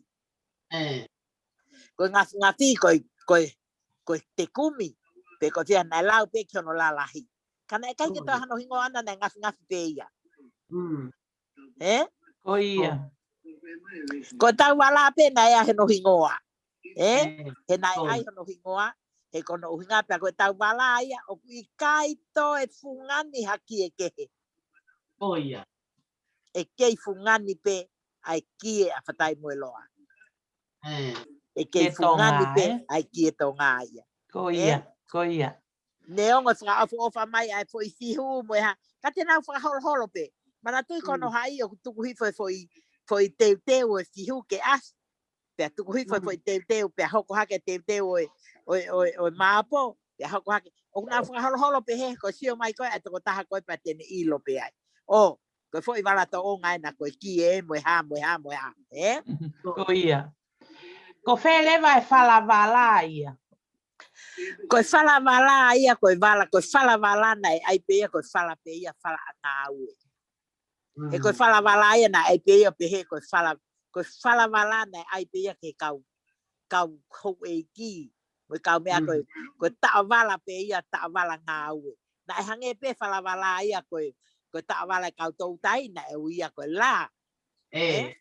Ko e ngafingafi, ko e, ko e, ko e tekumi. Pe ko e fē naʻe lau pē ki hono lalahi. Ka naʻe ʻikai ke toe hano hingoa ʻona naʻe ngafingafi pē ia. Ē? Ko ia. Ko ʻetau vala pē naʻe ʻi ai hono hingoa. Ē? He naʻe ʻi ai hono hingoa. He ko hono ʻuhinga pē ko ʻetau vala ia ʻoku ʻikai toe fungani ha kie kehe. Ko ia. ʻE kei fungani pē ʻa e kie ʻa Fatai mo e Loa. ʻE kei fungani pē ʻa e kie Tonga ia. Ko ia, ko ia. Neongo e fakaʻofoʻofa mai ʻa e foʻi fihu mo e hā. Ka te nau fakaholoholo pē. Manatuʻi ko hono haʻi ʻoku tuku hifo e foʻi, foʻi teuteu e fihu ke ʻasi. Pea tuku hifo e foʻi teuteu, pea hoko hake teuteu ʻo e, ʻo e, ʻo e, ʻo e māpo, pea hoko hake. ʻOku nau fakaholoholo pē he, ko e sio mai ko e, ʻa e tokotaha ko e pea te ne ʻilo pē ai. ʻO, ko e foʻi vala toʻonga ena ko e kie mo e hā, mo e hā, mo e hā. Ē? Ko ia. Ko fē leva e falavala ia? Ko e falavala ia, ko e vala, ko e falavala naʻe ʻai pē ia, ko e fala pē ia, fala ʻa ngāue. He ko e falavala ia naʻe ʻai pē ia pehē ko e fala, ko e falavala naʻe ʻai pē ia ke kau, kau houʻeiki. Mo e kau meʻa ko e, ko e taʻovala pē ia, taʻovala ngāue. Naʻe hangē pē falavala ia ko e, ko e taʻovala e kau toutai naʻe ui ia ko e la. Ē?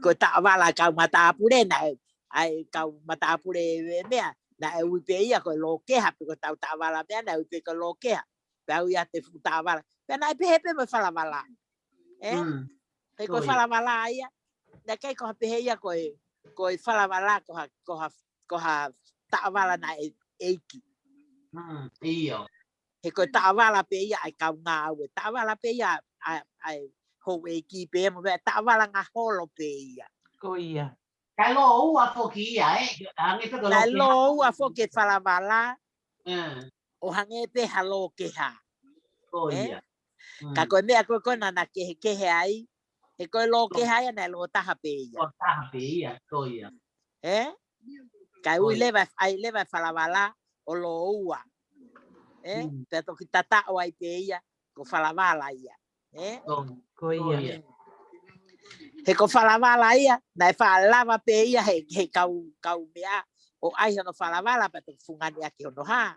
Ko e taʻovala e kau matāpule naʻe, ʻa e kau matāpule e meʻa, naʻe ui pē ia ko e lokeha, pe ko e tau taʻovala meʻa, naʻe ui pē ko e lokeha. Pea ui ʻa e fuʻu taʻovala. Pea naʻe pehē pē mo e falavala. Ē? He ko e falavala ia. Naʻe ʻikai ko ha pehē ia ko e, ko e falavala ko ha, ko ha, ko ha taʻovala naʻe ʻeiki. He ko e taʻovala pē ia ʻa e kau ngāue. Taʻovala pē ia ʻa, ʻa e houʻeiki pē mo e taʻovala ngaholo pē ia. Ko ia. Kae lōua foki ia, ē? Hangē pē ko e lokeha. Naʻe lōua foki e falavala. ʻO hangē pē ha lokeha. Ko ia. Ka ko e meʻa ko ē ko ē naʻa na kehekehe ai, he ko e lokeha ia naʻe lōtaha pē ia. Lōtaha pē ia, ko ia. Ē? Kae ui leva, ʻai leva e falavala ʻo lōua. Ē? Pea toki tataʻo ai pē ia, ko falavala ia. Ē? Ko ia. He ko falavala ia, naʻe faʻa lava pē ia he, he kau, kau meʻa, ʻo ʻai hono falavala pea toki fungani ʻaki hono hā.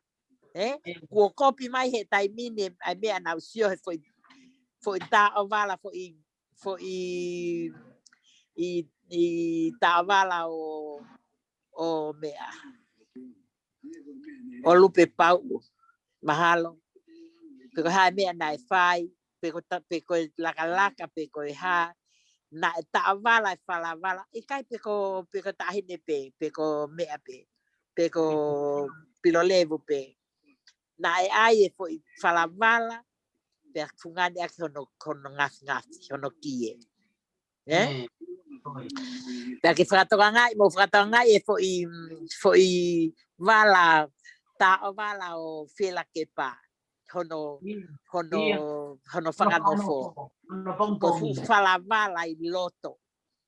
Ē? Kuo kopi mai he taimi ni, ʻa e meʻa naʻa ku sio he foʻi, foʻi taʻovala, foʻi, foʻi, ʻi, ʻi taʻovala ʻo, ʻo meʻa. ʻO Lupe Pauʻu. Mahalo. Pe ko e hā e meʻa naʻe fai, pe ko ta-, pe ko e lakalaka, pe ko e hā, naʻe taʻovala e falavala. ʻIkai pe ko, pe ko Taʻahine pē, pe ko meʻa pē, pe ko Pilolevu pē. Naʻe ʻai e foʻi falavala, pea fungani ʻaki hono, hono ngafingafi, hono kie. Ē? Pea ke fakatokangaʻi, mou fakatokangaʻi e foʻi, foʻi vala, taʻovala ʻo Fela Kepa. Hono, hono, hono fakanofo. Ko e fuʻu falavala ʻi loto.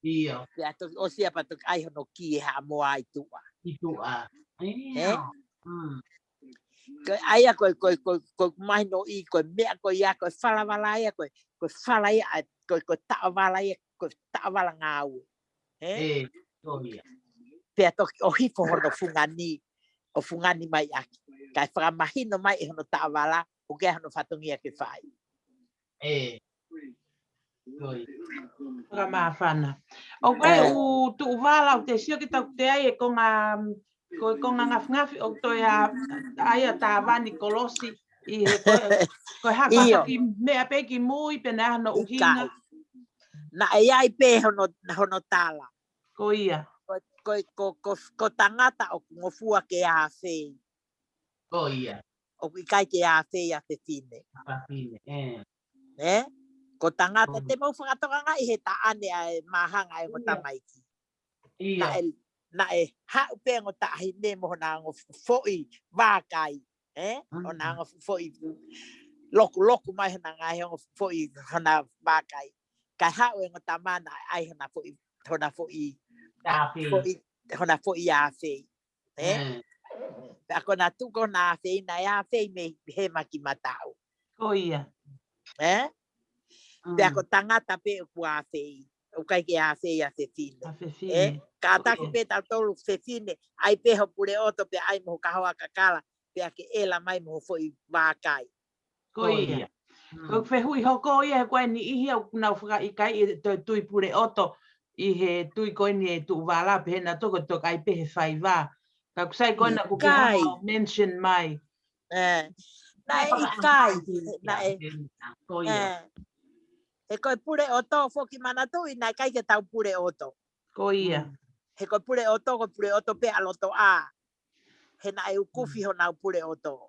Pea toki ʻosi ia pea toki ʻai hono kie Haʻamoa ʻi tuʻa. ʻI tuʻa. Ē? Ko e ʻai ia ko e, ko e, ko e, ko e mahinoʻi, ko e meʻa ko ia, ko e falavala ia, ko e, ko e fala ia, ʻa, ko e, ko e taʻovala ia, ko e taʻovala ngāue. Ē? Pea toki ʻohifo hono fungani, ʻo fungani mai ʻaki. Kae fakamahino mai ʻe hono taʻovala, ʻoku ʻi ai hono fatongia ke fai. Ē. Fakamāfana. ʻOku ʻi ai e ʻū tuʻu vala ʻoku te sio ki taku te ai e konga, ko e konga ngafingafi ʻoku toe ʻa, ʻa ia tāvani kolosi ʻi he ko e, ko e hā, ko e hā ki meʻa pē ki mui pe naʻe ʻi ai hano ʻuhinga. Naʻe ʻi ai pē hono, hono tala. Ko ia. Ko, ko, ko, ko, ko tangata ʻoku ngofua ke āfei. Ko ia. ʻOku ʻikai ke āfei ʻa fefine. Fafine, ē. Ē? Ko tangata, te mau fakatokangaʻi he taʻane ʻa e māhanga ʻa e ongo tamaiki. Ia. Naʻe, naʻe haʻu pē ongo taʻahine mo hona ongo foʻi vākai. Ē? Hona ongo foʻi lokuloku mai hona ngaahi ongo foʻi hona vākai. Kae haʻu e ongo tama naʻe ʻai hona foʻi, hona foʻi, Tāpē. foʻi, hona foʻi āfei. Ē? Mm. Pea ko ʻena tuku hona āfei naʻe āfei mei hema ki mataʻu. Ko ia. Ē? Mm. Pea ko tangata pē ʻoku āfei. ʻOku ʻikai ke āfei ʻa fefine. ʻA Ē? fefine. Kātaki Ko ia. Pē tautolu fefine. ʻAi pē ho puleʻoto pea ʻai mo ho kahoa kakala. Pea ke ʻela mai mo ho foʻi vākai. Ko ia. Mm. Ko e fehuʻi hoko ia he ko e niʻihi ʻoku nau fakaʻikaiʻi e toe tui puleʻoto ʻi he tui ko eni e tuʻu vala pehē naʻa toko toka ai pē he faiva. Ka ʻoku sai ko ena ʻoku ke ʻIkai. Hanga ʻo mention mai. Ē. Naʻe ʻikai. Naʻe. Ko Ē. ia. He ko e puleʻoto foki manatuʻi naʻe ʻikai ke tau puleʻoto. Ko ia. Mm. He ko e puleʻoto, ko e puleʻoto pē ʻa loto ʻā. He naʻe ukufi honau puleʻoto.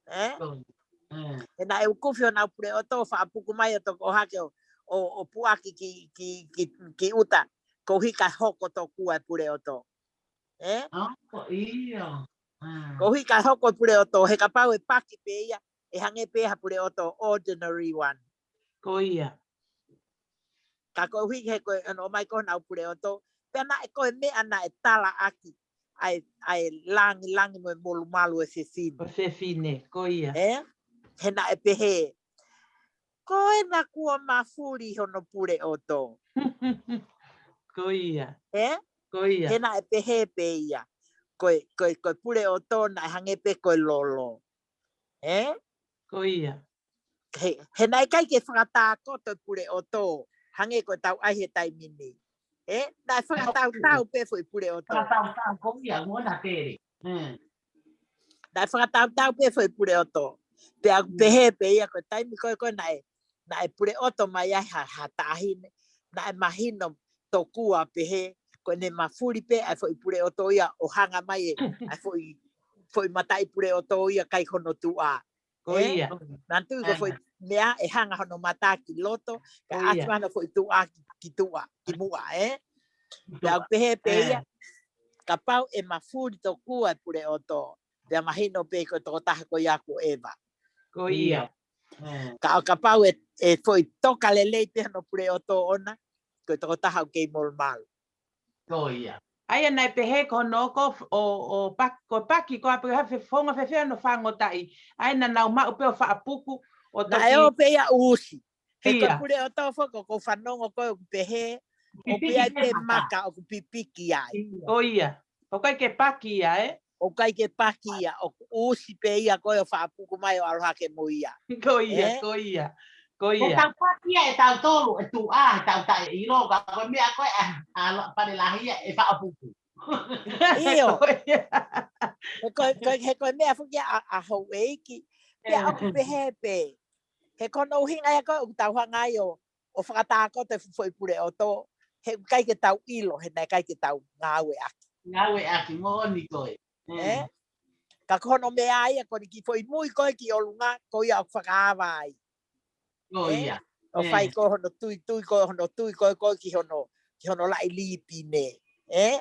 Ē? Ko ia. Mm. He naʻe ukufi honau puleʻoto, faʻapuku mai ʻo toko hake ʻo, ʻo, ʻo puʻaki ki, ki, ki, ki ʻuta. Koeʻuhi kae hoko tokua e puleʻoto. Ē? Oh, ko ia. Mm. Koeʻuhi kae hoko e puleʻoto, he kapau ʻe paki pē ia, ʻe hangē pē ha puleʻoto ordinary one. Ko ia. Ka koeʻuhi he ko e ʻomai ko honau puleʻoto, pea naʻe ko e meʻa naʻe talaʻaki ʻa e, ʻa e langilangi mo e molumalu e fefine. Ko e fefine, ko ia. Ē? He naʻe pehē, ko ena kuo mafuli hono puleʻoto. Ko ia. Ē? Ko ia. He naʻe pehē pē ia. Ko e, ko e, ko e puleʻoto naʻe hangē pē ko e lolo. Ē? Ko ia. He, he naʻe ʻikai ke fakatākoto e puleʻoto. Hangē ko e tau ʻai he taimi ni. Ē? Naʻe fakatautau pē foʻi puleʻoto. Fakatautau ko ia, ngona pere. Mm. Naʻe fakatautau pē foʻi puleʻoto. Pea ʻoku pehē pē ia ko e taimi ko ē ko ē naʻe, naʻe puleʻoto mai ai ha, ha taʻahine. Naʻe mahino tokua pehē, ko ʻene mafuli pē ʻa e foʻi puleʻoto ia ʻo hanga mai e, ʻa e foʻi, foʻi mataʻi puleʻoto ia ʻikai hono tuʻa. Ko Ē? ia. Naʻa tui ko e foʻi meʻa ʻe hanga hono mata ki loto, ka Ko ʻasi ia. Mai hono foʻi tuʻa ki tuʻa, ki muʻa, ē? Pea ʻoku pehē pē ia, kapau ʻe mafuli tokua e puleʻoto, pea mahino pē ko e tokotaha ko ia ko ʻEva. Ko ia. Mm. Ka ʻo kapau ʻe, ʻe foʻi toka lelei pē hono puleʻoto ʻona, ko e tokotaha ʻoku kei molumalu. Ko ia. ʻA ia naʻe pehē ko hono ʻoku ʻo, ʻo pak-, ko paki ko ape ha fe fonga fefea no fangotaʻi. ʻA ia naʻa nau maʻu pē ʻo faʻapuku ʻo Naʻe toki ʻo pē ia ʻusi. He ko e Ia. puleʻoto foki ko e fanongo ko ē ʻoku pehē, ʻoku ʻi ai pē maka ʻoku pipiki ai. Ko ia. ʻOku ʻikai ke paki ia, ē? ʻOku ʻikai ke paki ia, ʻoku ʻusi pē ia ko ē ʻo faʻapuku mai ʻo ʻalu hake mo ia. Ko ia, ē? Ko ia. Ko ia. He tau paki ia ʻe tautolu, ʻe tuʻa, he tau taʻeʻilo, ka ko e meʻa ko ē, ʻa, ʻa, pale lahi ia, ʻe faʻapuku. ʻIo. Ko ia. He ko e, ko e, he ko e meʻa foki ʻa, ʻa houʻeiki. Pea ʻoku pehē pē. He ko hono ʻuhinga ia ko ē, ʻoku tau hanga ai ʻo, ʻo fakatākoto e foʻi puleʻoto. He ʻikai ke tau ʻilo, he naʻe ʻikai ke tau ngāueʻaki. Ngāueʻaki, moʻoni ko ē. Ē? Ka ko hono meʻa ia, ko eni ki foʻi mui ko ē ki ʻolunga, ko ia ʻoku fakaava ai. Ko ia. ʻO fai ko hono tui, tui ko hono tui ko ko ki hono, ki hono laʻi līpine. Ē?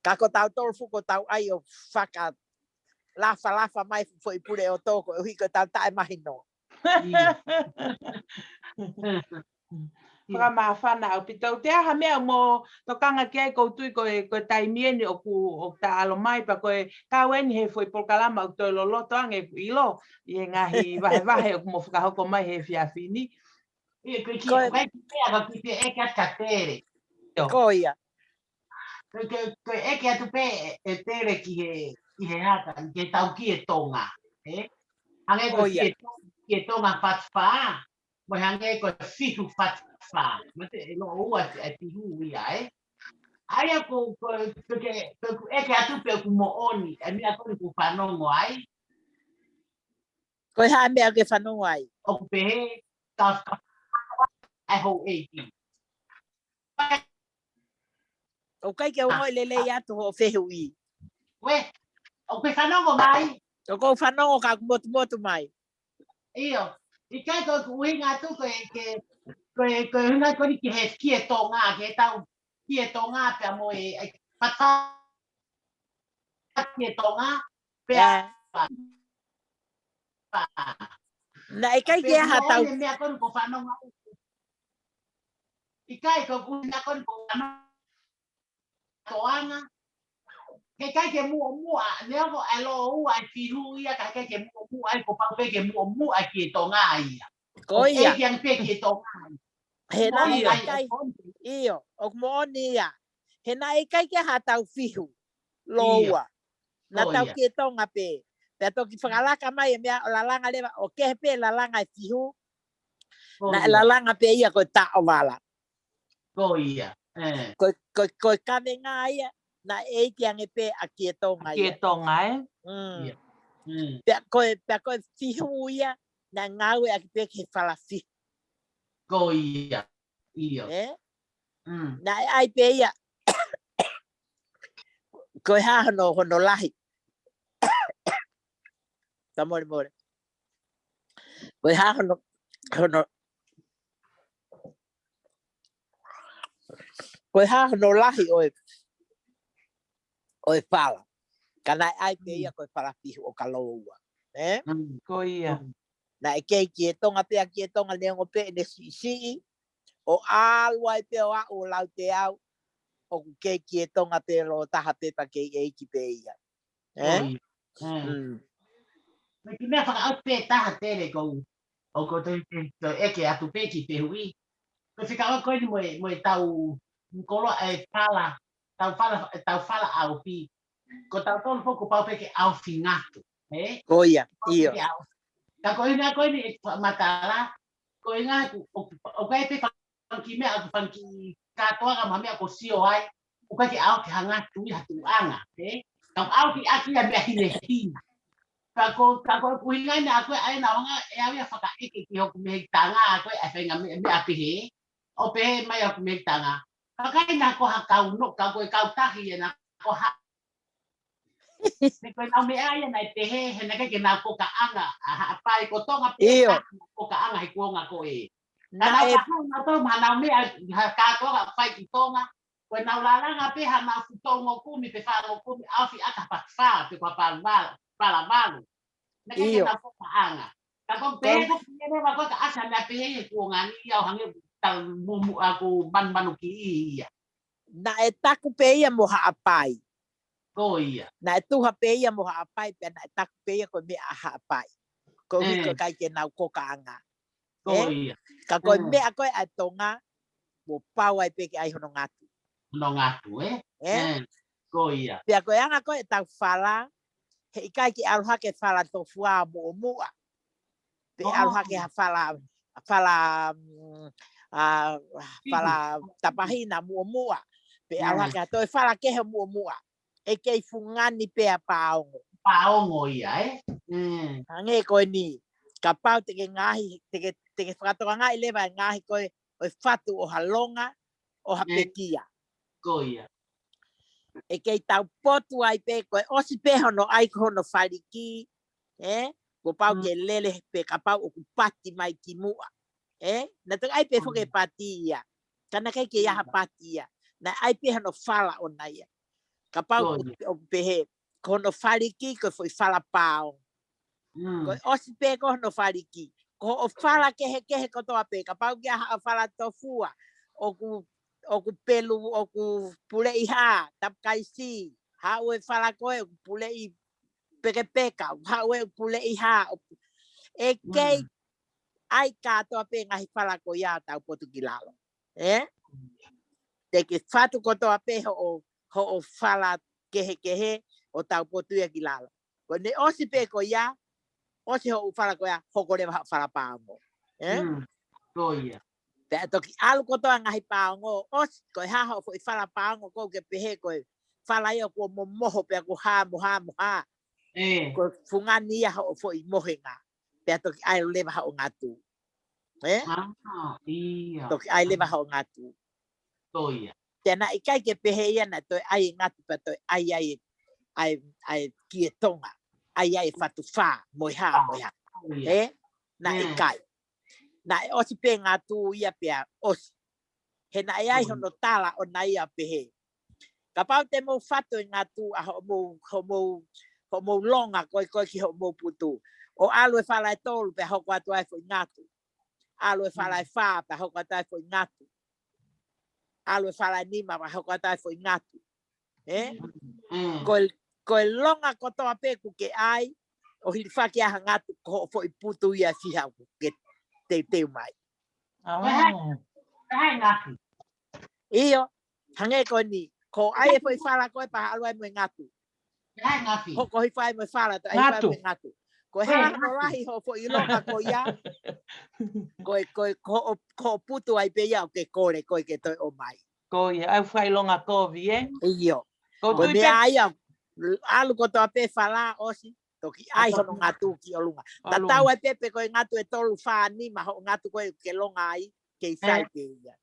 Ka ko tautolu foki ʻoku tau ʻai ʻo fakalafalafa mai foʻi puleʻoto koeʻuhi ko ʻetau taʻemahino. Fakamāfana ʻaupito. Te aha meʻa mo tokanga ki ai kou tui ko e, ko e taimi eni ʻoku, ʻoku ta ʻalu mai pea ko e kau eni he foʻi polokalama ʻoku toe loloto ange ʻoku ʻilo ʻi he ngaahi vahevahe ʻoku mo fakahoko mai he efiafi ni. ʻIo, ko e kiʻi, ko e kiʻi pea ka kiʻi pea ʻeke atu ka Tele. Ko ia. Ko e, ko e, ko e ʻeke atu pē ʻe, ʻe Tele ki he, ki he haka, ki he tau ki he Tonga, ē? Hangē ko e ki he Tonga, ki he Tonga fatu fā, mo e hangē ko e fihu fatu fā. Mate, ʻe loʻo ua e, e fihu ia, ē? ʻA ia ko, ko, ko ke, ko ʻeku ʻeke atu pe ʻoku moʻoni, e meʻa ko eni ʻoku fanongo ai. Ko e hā e meʻa ʻoku ke fanongo ai? ʻOku pehē, ka, ka, ʻa e houʻeiki. ʻOku ʻikai ke u ongoʻi lelei atu hoʻo fehuʻi. Uē, ʻoku ke fanongo mai? ʻOku ou fanongo ka ʻoku motumotu mai. ʻIo, ʻikai ko ʻeku ʻuhinga atu ko e ke, ko e, ko e ʻuhinga ko eni ki he kie Tonga, ke tau kie Tonga pea mo e, e pata kie Tonga, pea. Naʻe ʻikai ke ʻi ai ha tau. Meʻa ko eni ko fanongo. ʻIkai ko ʻeku ʻuhinga ko eni ko fanongo. Toanga. He ʻikai ke muʻomuʻa, neongo ʻa e lōua ʻa e fihu ia, ka he ʻikai ke muʻomuʻa, ʻe ko pau pē ke muʻomuʻa kie Tonga ia. Ko ia. ʻE ke ange pē kie Tonga ia. He naʻe ʻikai, ʻio, ʻoku moʻoni ia. He naʻe ʻikai ke ha tau fihu. Lōua. Naʻa tau kie Tonga pē. Pea toki fakalaka mai e meʻa ʻo lalanga leva, ʻo kehe pē lalanga e fihu. Naʻe lalanga pē ia ko e taʻovala. Ko ia. Ko, ko, ko e kavenga ia, naʻe ʻeiki ange pē ʻa kie Tonga ia. Kie Tonga, ē? Pea ko e, pea ko e fihu ia, naʻe ngāueʻaki pē ki he fala fihu. Ko ia. ʻIo. Ē? Naʻe ʻai pē ia. Ko e hā hono, hono lahi. Ka mole mole. Ko e hā hono, hono, ko e hā hono lahi ʻo e, ʻo e fala. Ka naʻe ʻai pē ia ko e fala fihu ʻo ka lōua. Ē? Ko ia. Naʻe kei kie Tonga pē ʻa kie Tonga neongo pē ʻene siʻisiʻi. ʻO ʻalu ai pē ʻo aʻu ʻo lau te au. ʻOku kei kie Tonga pē lōtaha pē pea kei ʻeiki pē ia. Ē? Ko ia. Ko e kiʻi meʻa fakaʻosi pē taha Tele ko u, ʻoku ou toe, toe, toe ʻeke atu pē ki he fehuʻi. Ko e fika ʻoku ko eni mo e, mo e tau, koloa e fala, tau fala, tau fala ʻaofi. Ko tautolu foki kuo pau pē ke ʻaofi ngatu. Ē? Ko ia, ʻio. Ka ko e ʻuhinga ko eni e matala, ko e ʻuhinga ʻoku, ʻoku ʻi ai pē fanga kiʻi meʻa, ʻoku fanga kiʻi kātoanga mo ha meʻa ʻoku sio ai, ʻoku ʻikai ke ʻaofi ha ngatu ʻi ha tuʻuʻanga, ē? Ka ʻaofi ʻaki ia meʻa hinehina. Ka ko, ka ko e ʻuhinga eni ʻa ko e ʻai na ʻuhinga ʻe au ia fakaʻeke ki hoku mehekitanga ʻa ko e ʻai feinga meʻa, meʻa pehē, ʻo pehē mai hoku mehekitanga. Ka ʻikai na ko ha kau no, ka ko e kau tahi ē na ko ha He ko e nau meʻa ia naʻe pehē, he naʻe ʻikai ke nau kokaʻanga, ʻa Haʻapai ko Tonga pē, ʻio, ka nau kokaʻanga he kuonga ko ē. Ka nau ka hau nau tau ma nau meʻa, ha kātoanga fai ki Tonga, ko e nau lalanga pē ha nau futongo kumi pe fango kumi, ʻaofi ʻaki ha paki fā, pe ko ha pala valu, pala valu. Naʻe ʻikai ke nau kokaʻanga. Ka ko pē ko pē ne ma ko ka ʻasi ha meʻa pehē he kuonga ni ia ʻo hangē tau mumu ʻaku manumanu ki ia. Naʻe taku pē ia mo Haʻapai. Ko ia. Naʻe tuha pē ia mo Haʻapai, pea naʻe taku pē ia ko e meʻa ʻa Haʻapai. Ko e ʻuhi ko e ʻikai ke nau kokaʻanga. Ko ia. Ka ko e meʻa ko ē ʻa Tonga, mo pau ai pē ke ʻai hono ngatu. Hono ngatu, ē? Ē? Ko ia. Pea ko e anga ko ē ʻetau fala, he ʻikai ke ʻalu hake fala tofua muʻomuʻa. Pe ʻalu hake ha fala, fala, mm, ʻa, fala tapahina muʻomuʻa. Pe ʻalu hake ha toe fala kehe muʻomuʻa. ʻE kei fungani pē ʻa pāongo. Pāongo ia, ē? Hangē ko eni. Kapau te ke ngaahi, te ke, te ke fakatokangaʻi leva e ngaahi ko ē, ʻo e fatu ʻo ha longa, ʻo ha pekia. Ko ia. ʻE kei tau potu ai pē, ko e ʻosi pē hono ʻai ko hono faliki, ē? Kuo pau ke lele pē kapau ʻoku pati mai ki muʻa. Ē? Naʻe toki ʻai pē foki e pati ia. Ka naʻe ʻikai ke ʻi ai ha pati ia. Naʻe ʻai pē hono fala ʻona ia. Kapau ʻoku pehē, ko hono faliki, ko e foʻi fala pāongo. Ko e ʻosi pē ko hono faliki. Ko hoʻo fala kehekehe kotoa pē. Kapau ke ʻi ai haʻo fala tofua. ʻOku, ʻoku pelu, ʻoku puleʻi hā, tapukaisi. Haʻu e fala ko ē, ʻoku puleʻi pekepeka. Haʻu e puleʻi hā. ʻE kei ʻai kātoa pē ngaahi fala ko ia tau potu ki lalo. Ē? Te ke fatu kotoa pē hoʻo, hoʻo fala kehekehe ʻo tau potu ia ki lalo. Ko ʻene ʻosi pē ko ia, ʻosi hoʻo fala ko ia, hoko leva haʻo fala pāongo. Ē? Ko ia. Pea toki ʻalu kotoa ngaahi pāongo, ʻosi ko e hā hoʻo foʻi fala pāongo ko ē ke pehē ko e fala ia kuo momoho pea kuo hā mo hā mo hā. Ē. Ko e fungani ia hoʻo foʻi mohenga. Pea toki ʻai leva haʻo ngatu. ʻE? Toki ʻai leva hoʻo ngatu. Ko ia. Te naʻe ʻikai ke pehē ia naʻe toe ʻai e ngatu pea toe ʻai ai ʻa e, ʻa e kie Tonga, ʻai ai e fatu fā, mo e hā, mo e hā. Ko ia. ʻE? Naʻe ʻikai. Naʻe ʻosi pē ngatu ia pea ʻosi. He naʻe ʻi ai hono tala ʻona ia pehē. Kapau te mou fatu e ngatu ʻa hoʻomou, hoʻomou, hoʻomou longa ko ē ko ē ki hoʻomou putu. ʻO ʻalu e fala ʻe tolu pea hoko atu ai foʻi ngatu. ʻAlu e fala ʻe fā pea hoko atu ai foʻi ngatu. ʻAlu e fala ʻe nima pea hoko atu ai foʻi ngatu. ʻE? Ko e, ko e longa kotoa pē ʻoku ke ʻai, ʻo hilifaki ai ha ngatu ko hoʻo foʻi putu ia fiha ʻoku ke teuteu mai. ʻIo, hangē ko eni, ko ʻai e foʻi fala ko ē pea ʻalu ai mo e ngatu. Hoko hifo ai mo e fala, toe hifo ai mo e ngatu. Ko e hā hono lahi hoʻo foʻi longa ko ia, ko e, ko e, ko hoʻo, ko hoʻo putu ai pē ia ʻoku ke kole ko ē ke toe ʻomai. Ko ia, ʻai fai longa kovi, ʻe? ʻIo. Ko e meʻa ia, ʻalu kotoa pē fala ʻosi, toki ʻai hono ngatu ki ʻolunga. Tatau ai pē pe ko e ngatu ʻe tolu fā nima hoʻo ngatu ko ē ke longa ai, kei sai pē ia.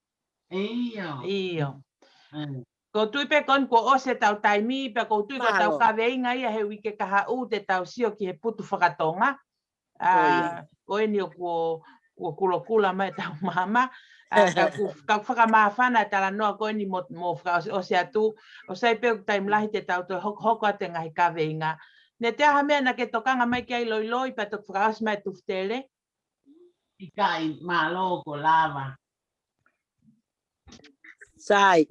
ʻIo. Ko e tui pē ko eni kuo ʻosi ʻetau taimi, pea ko e tui ko ʻetau kaveinga ia he uike kahaʻu te tau sio ki he putu fakatonga. Ko eni ʻoku, ʻoku kulokula mai ʻetau maama. Ka ʻoku, ka ʻoku fakamāfana e talanoa ko eni mo, mo fakaʻosi, ʻosi atu. ʻOsi ai pē ʻoku taimi lahi te tau toe hoko, hoko atu e ngaahi kaveinga. Ne te aha meʻa naʻa ke tokanga mai ki ai Loiloi, pea toki fakaʻosi mai Tufutele. ʻIkai, mālō ko lava. Sai.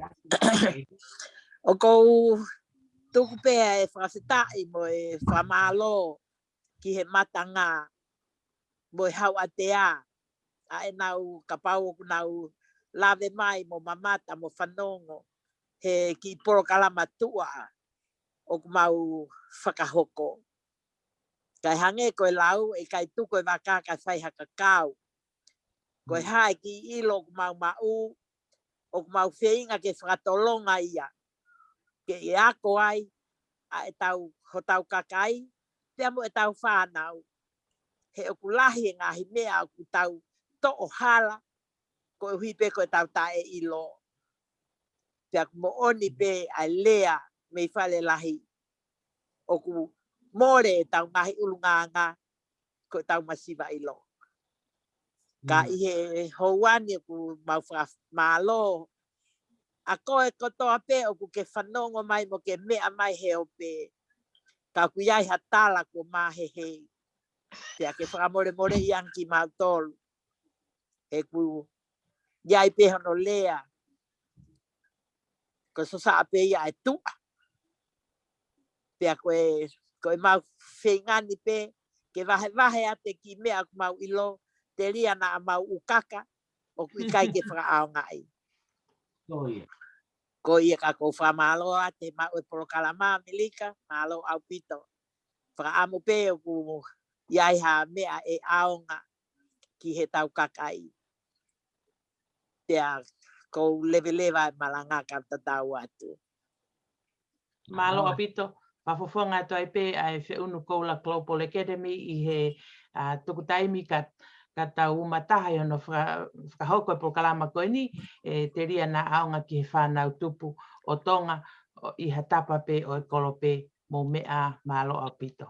ʻOku ou tuku pē ʻa e fakafetaʻi mo e fakamālō ki he matanga mo e hauʻatea ʻa ʻenau kapau ʻoku nau lave mai mo mamata mo fanongo he kiʻi polokalama tuʻa ʻoku mau fakahoko. Kae hangē ko e lau, ʻe ʻikai tuku e vaka kae fai ha kakau. Ko e hā e kiʻi ʻilo ʻoku mau maʻu, ʻoku mau feinga ke fakatolonga ia. Ke ʻe ako ai, ʻa ʻetau, hotau kakai, pea mo ʻetau fānau. He ʻoku lahi e ngaahi meʻa ʻoku tau toʻo hala, koeʻuhi pē ko ʻetau taʻeʻilo. Pea ʻoku moʻoni pē ʻa e lea mei Fale Lahi. ʻOku mole ʻetau ngaahi ʻulungaanga, ko ʻetau masiva ʻilo. Ka ʻi he houa ni ʻoku mau fakamālō ʻa koe kotoa pē ʻoku ke fanongo mai mo ke meʻa mai he ope. Ka ʻoku ʻi ai ha tala kuo māhehei. Pea ke fakamolemoleʻi ange kimautolu. He ʻoku ʻi ai pē hono lea. Ko e sosaʻa pē ia ʻa e tuʻa. Pea ko e, ko e mau feinga ni pē, ke vahevahe atu e kiʻi meʻa ʻoku mau ʻilo, telia naʻa mau ʻūkaka, ʻoku ʻikai ke fakaʻaongaʻi. Ko ia. Ko ia ka ʻoku ou fakamālō atu he maʻu e polokalama Amelika, mālō ʻaupito. Fakaʻamu pē ʻoku ʻi ai ha meʻa ʻe ʻaonga ki heʻetau kakai. Pea ʻoku ou leveleva e malanga ka tatau atu. Mālō ʻaupito, fakafofonga atu ai pē ʻa e Feʻunu Koula Global Academy ʻi he, ʻa, tuku taimi ka, ka tau uma taha ʻi hono faka-, fakahoko e polokalama ko eni, ʻe telia naʻa ʻaonga ki he fānau tupu ʻo Tonga, ʻo ʻi ha tapa pē ʻo e kolope. Mou meʻa ā, mālō ʻaupito.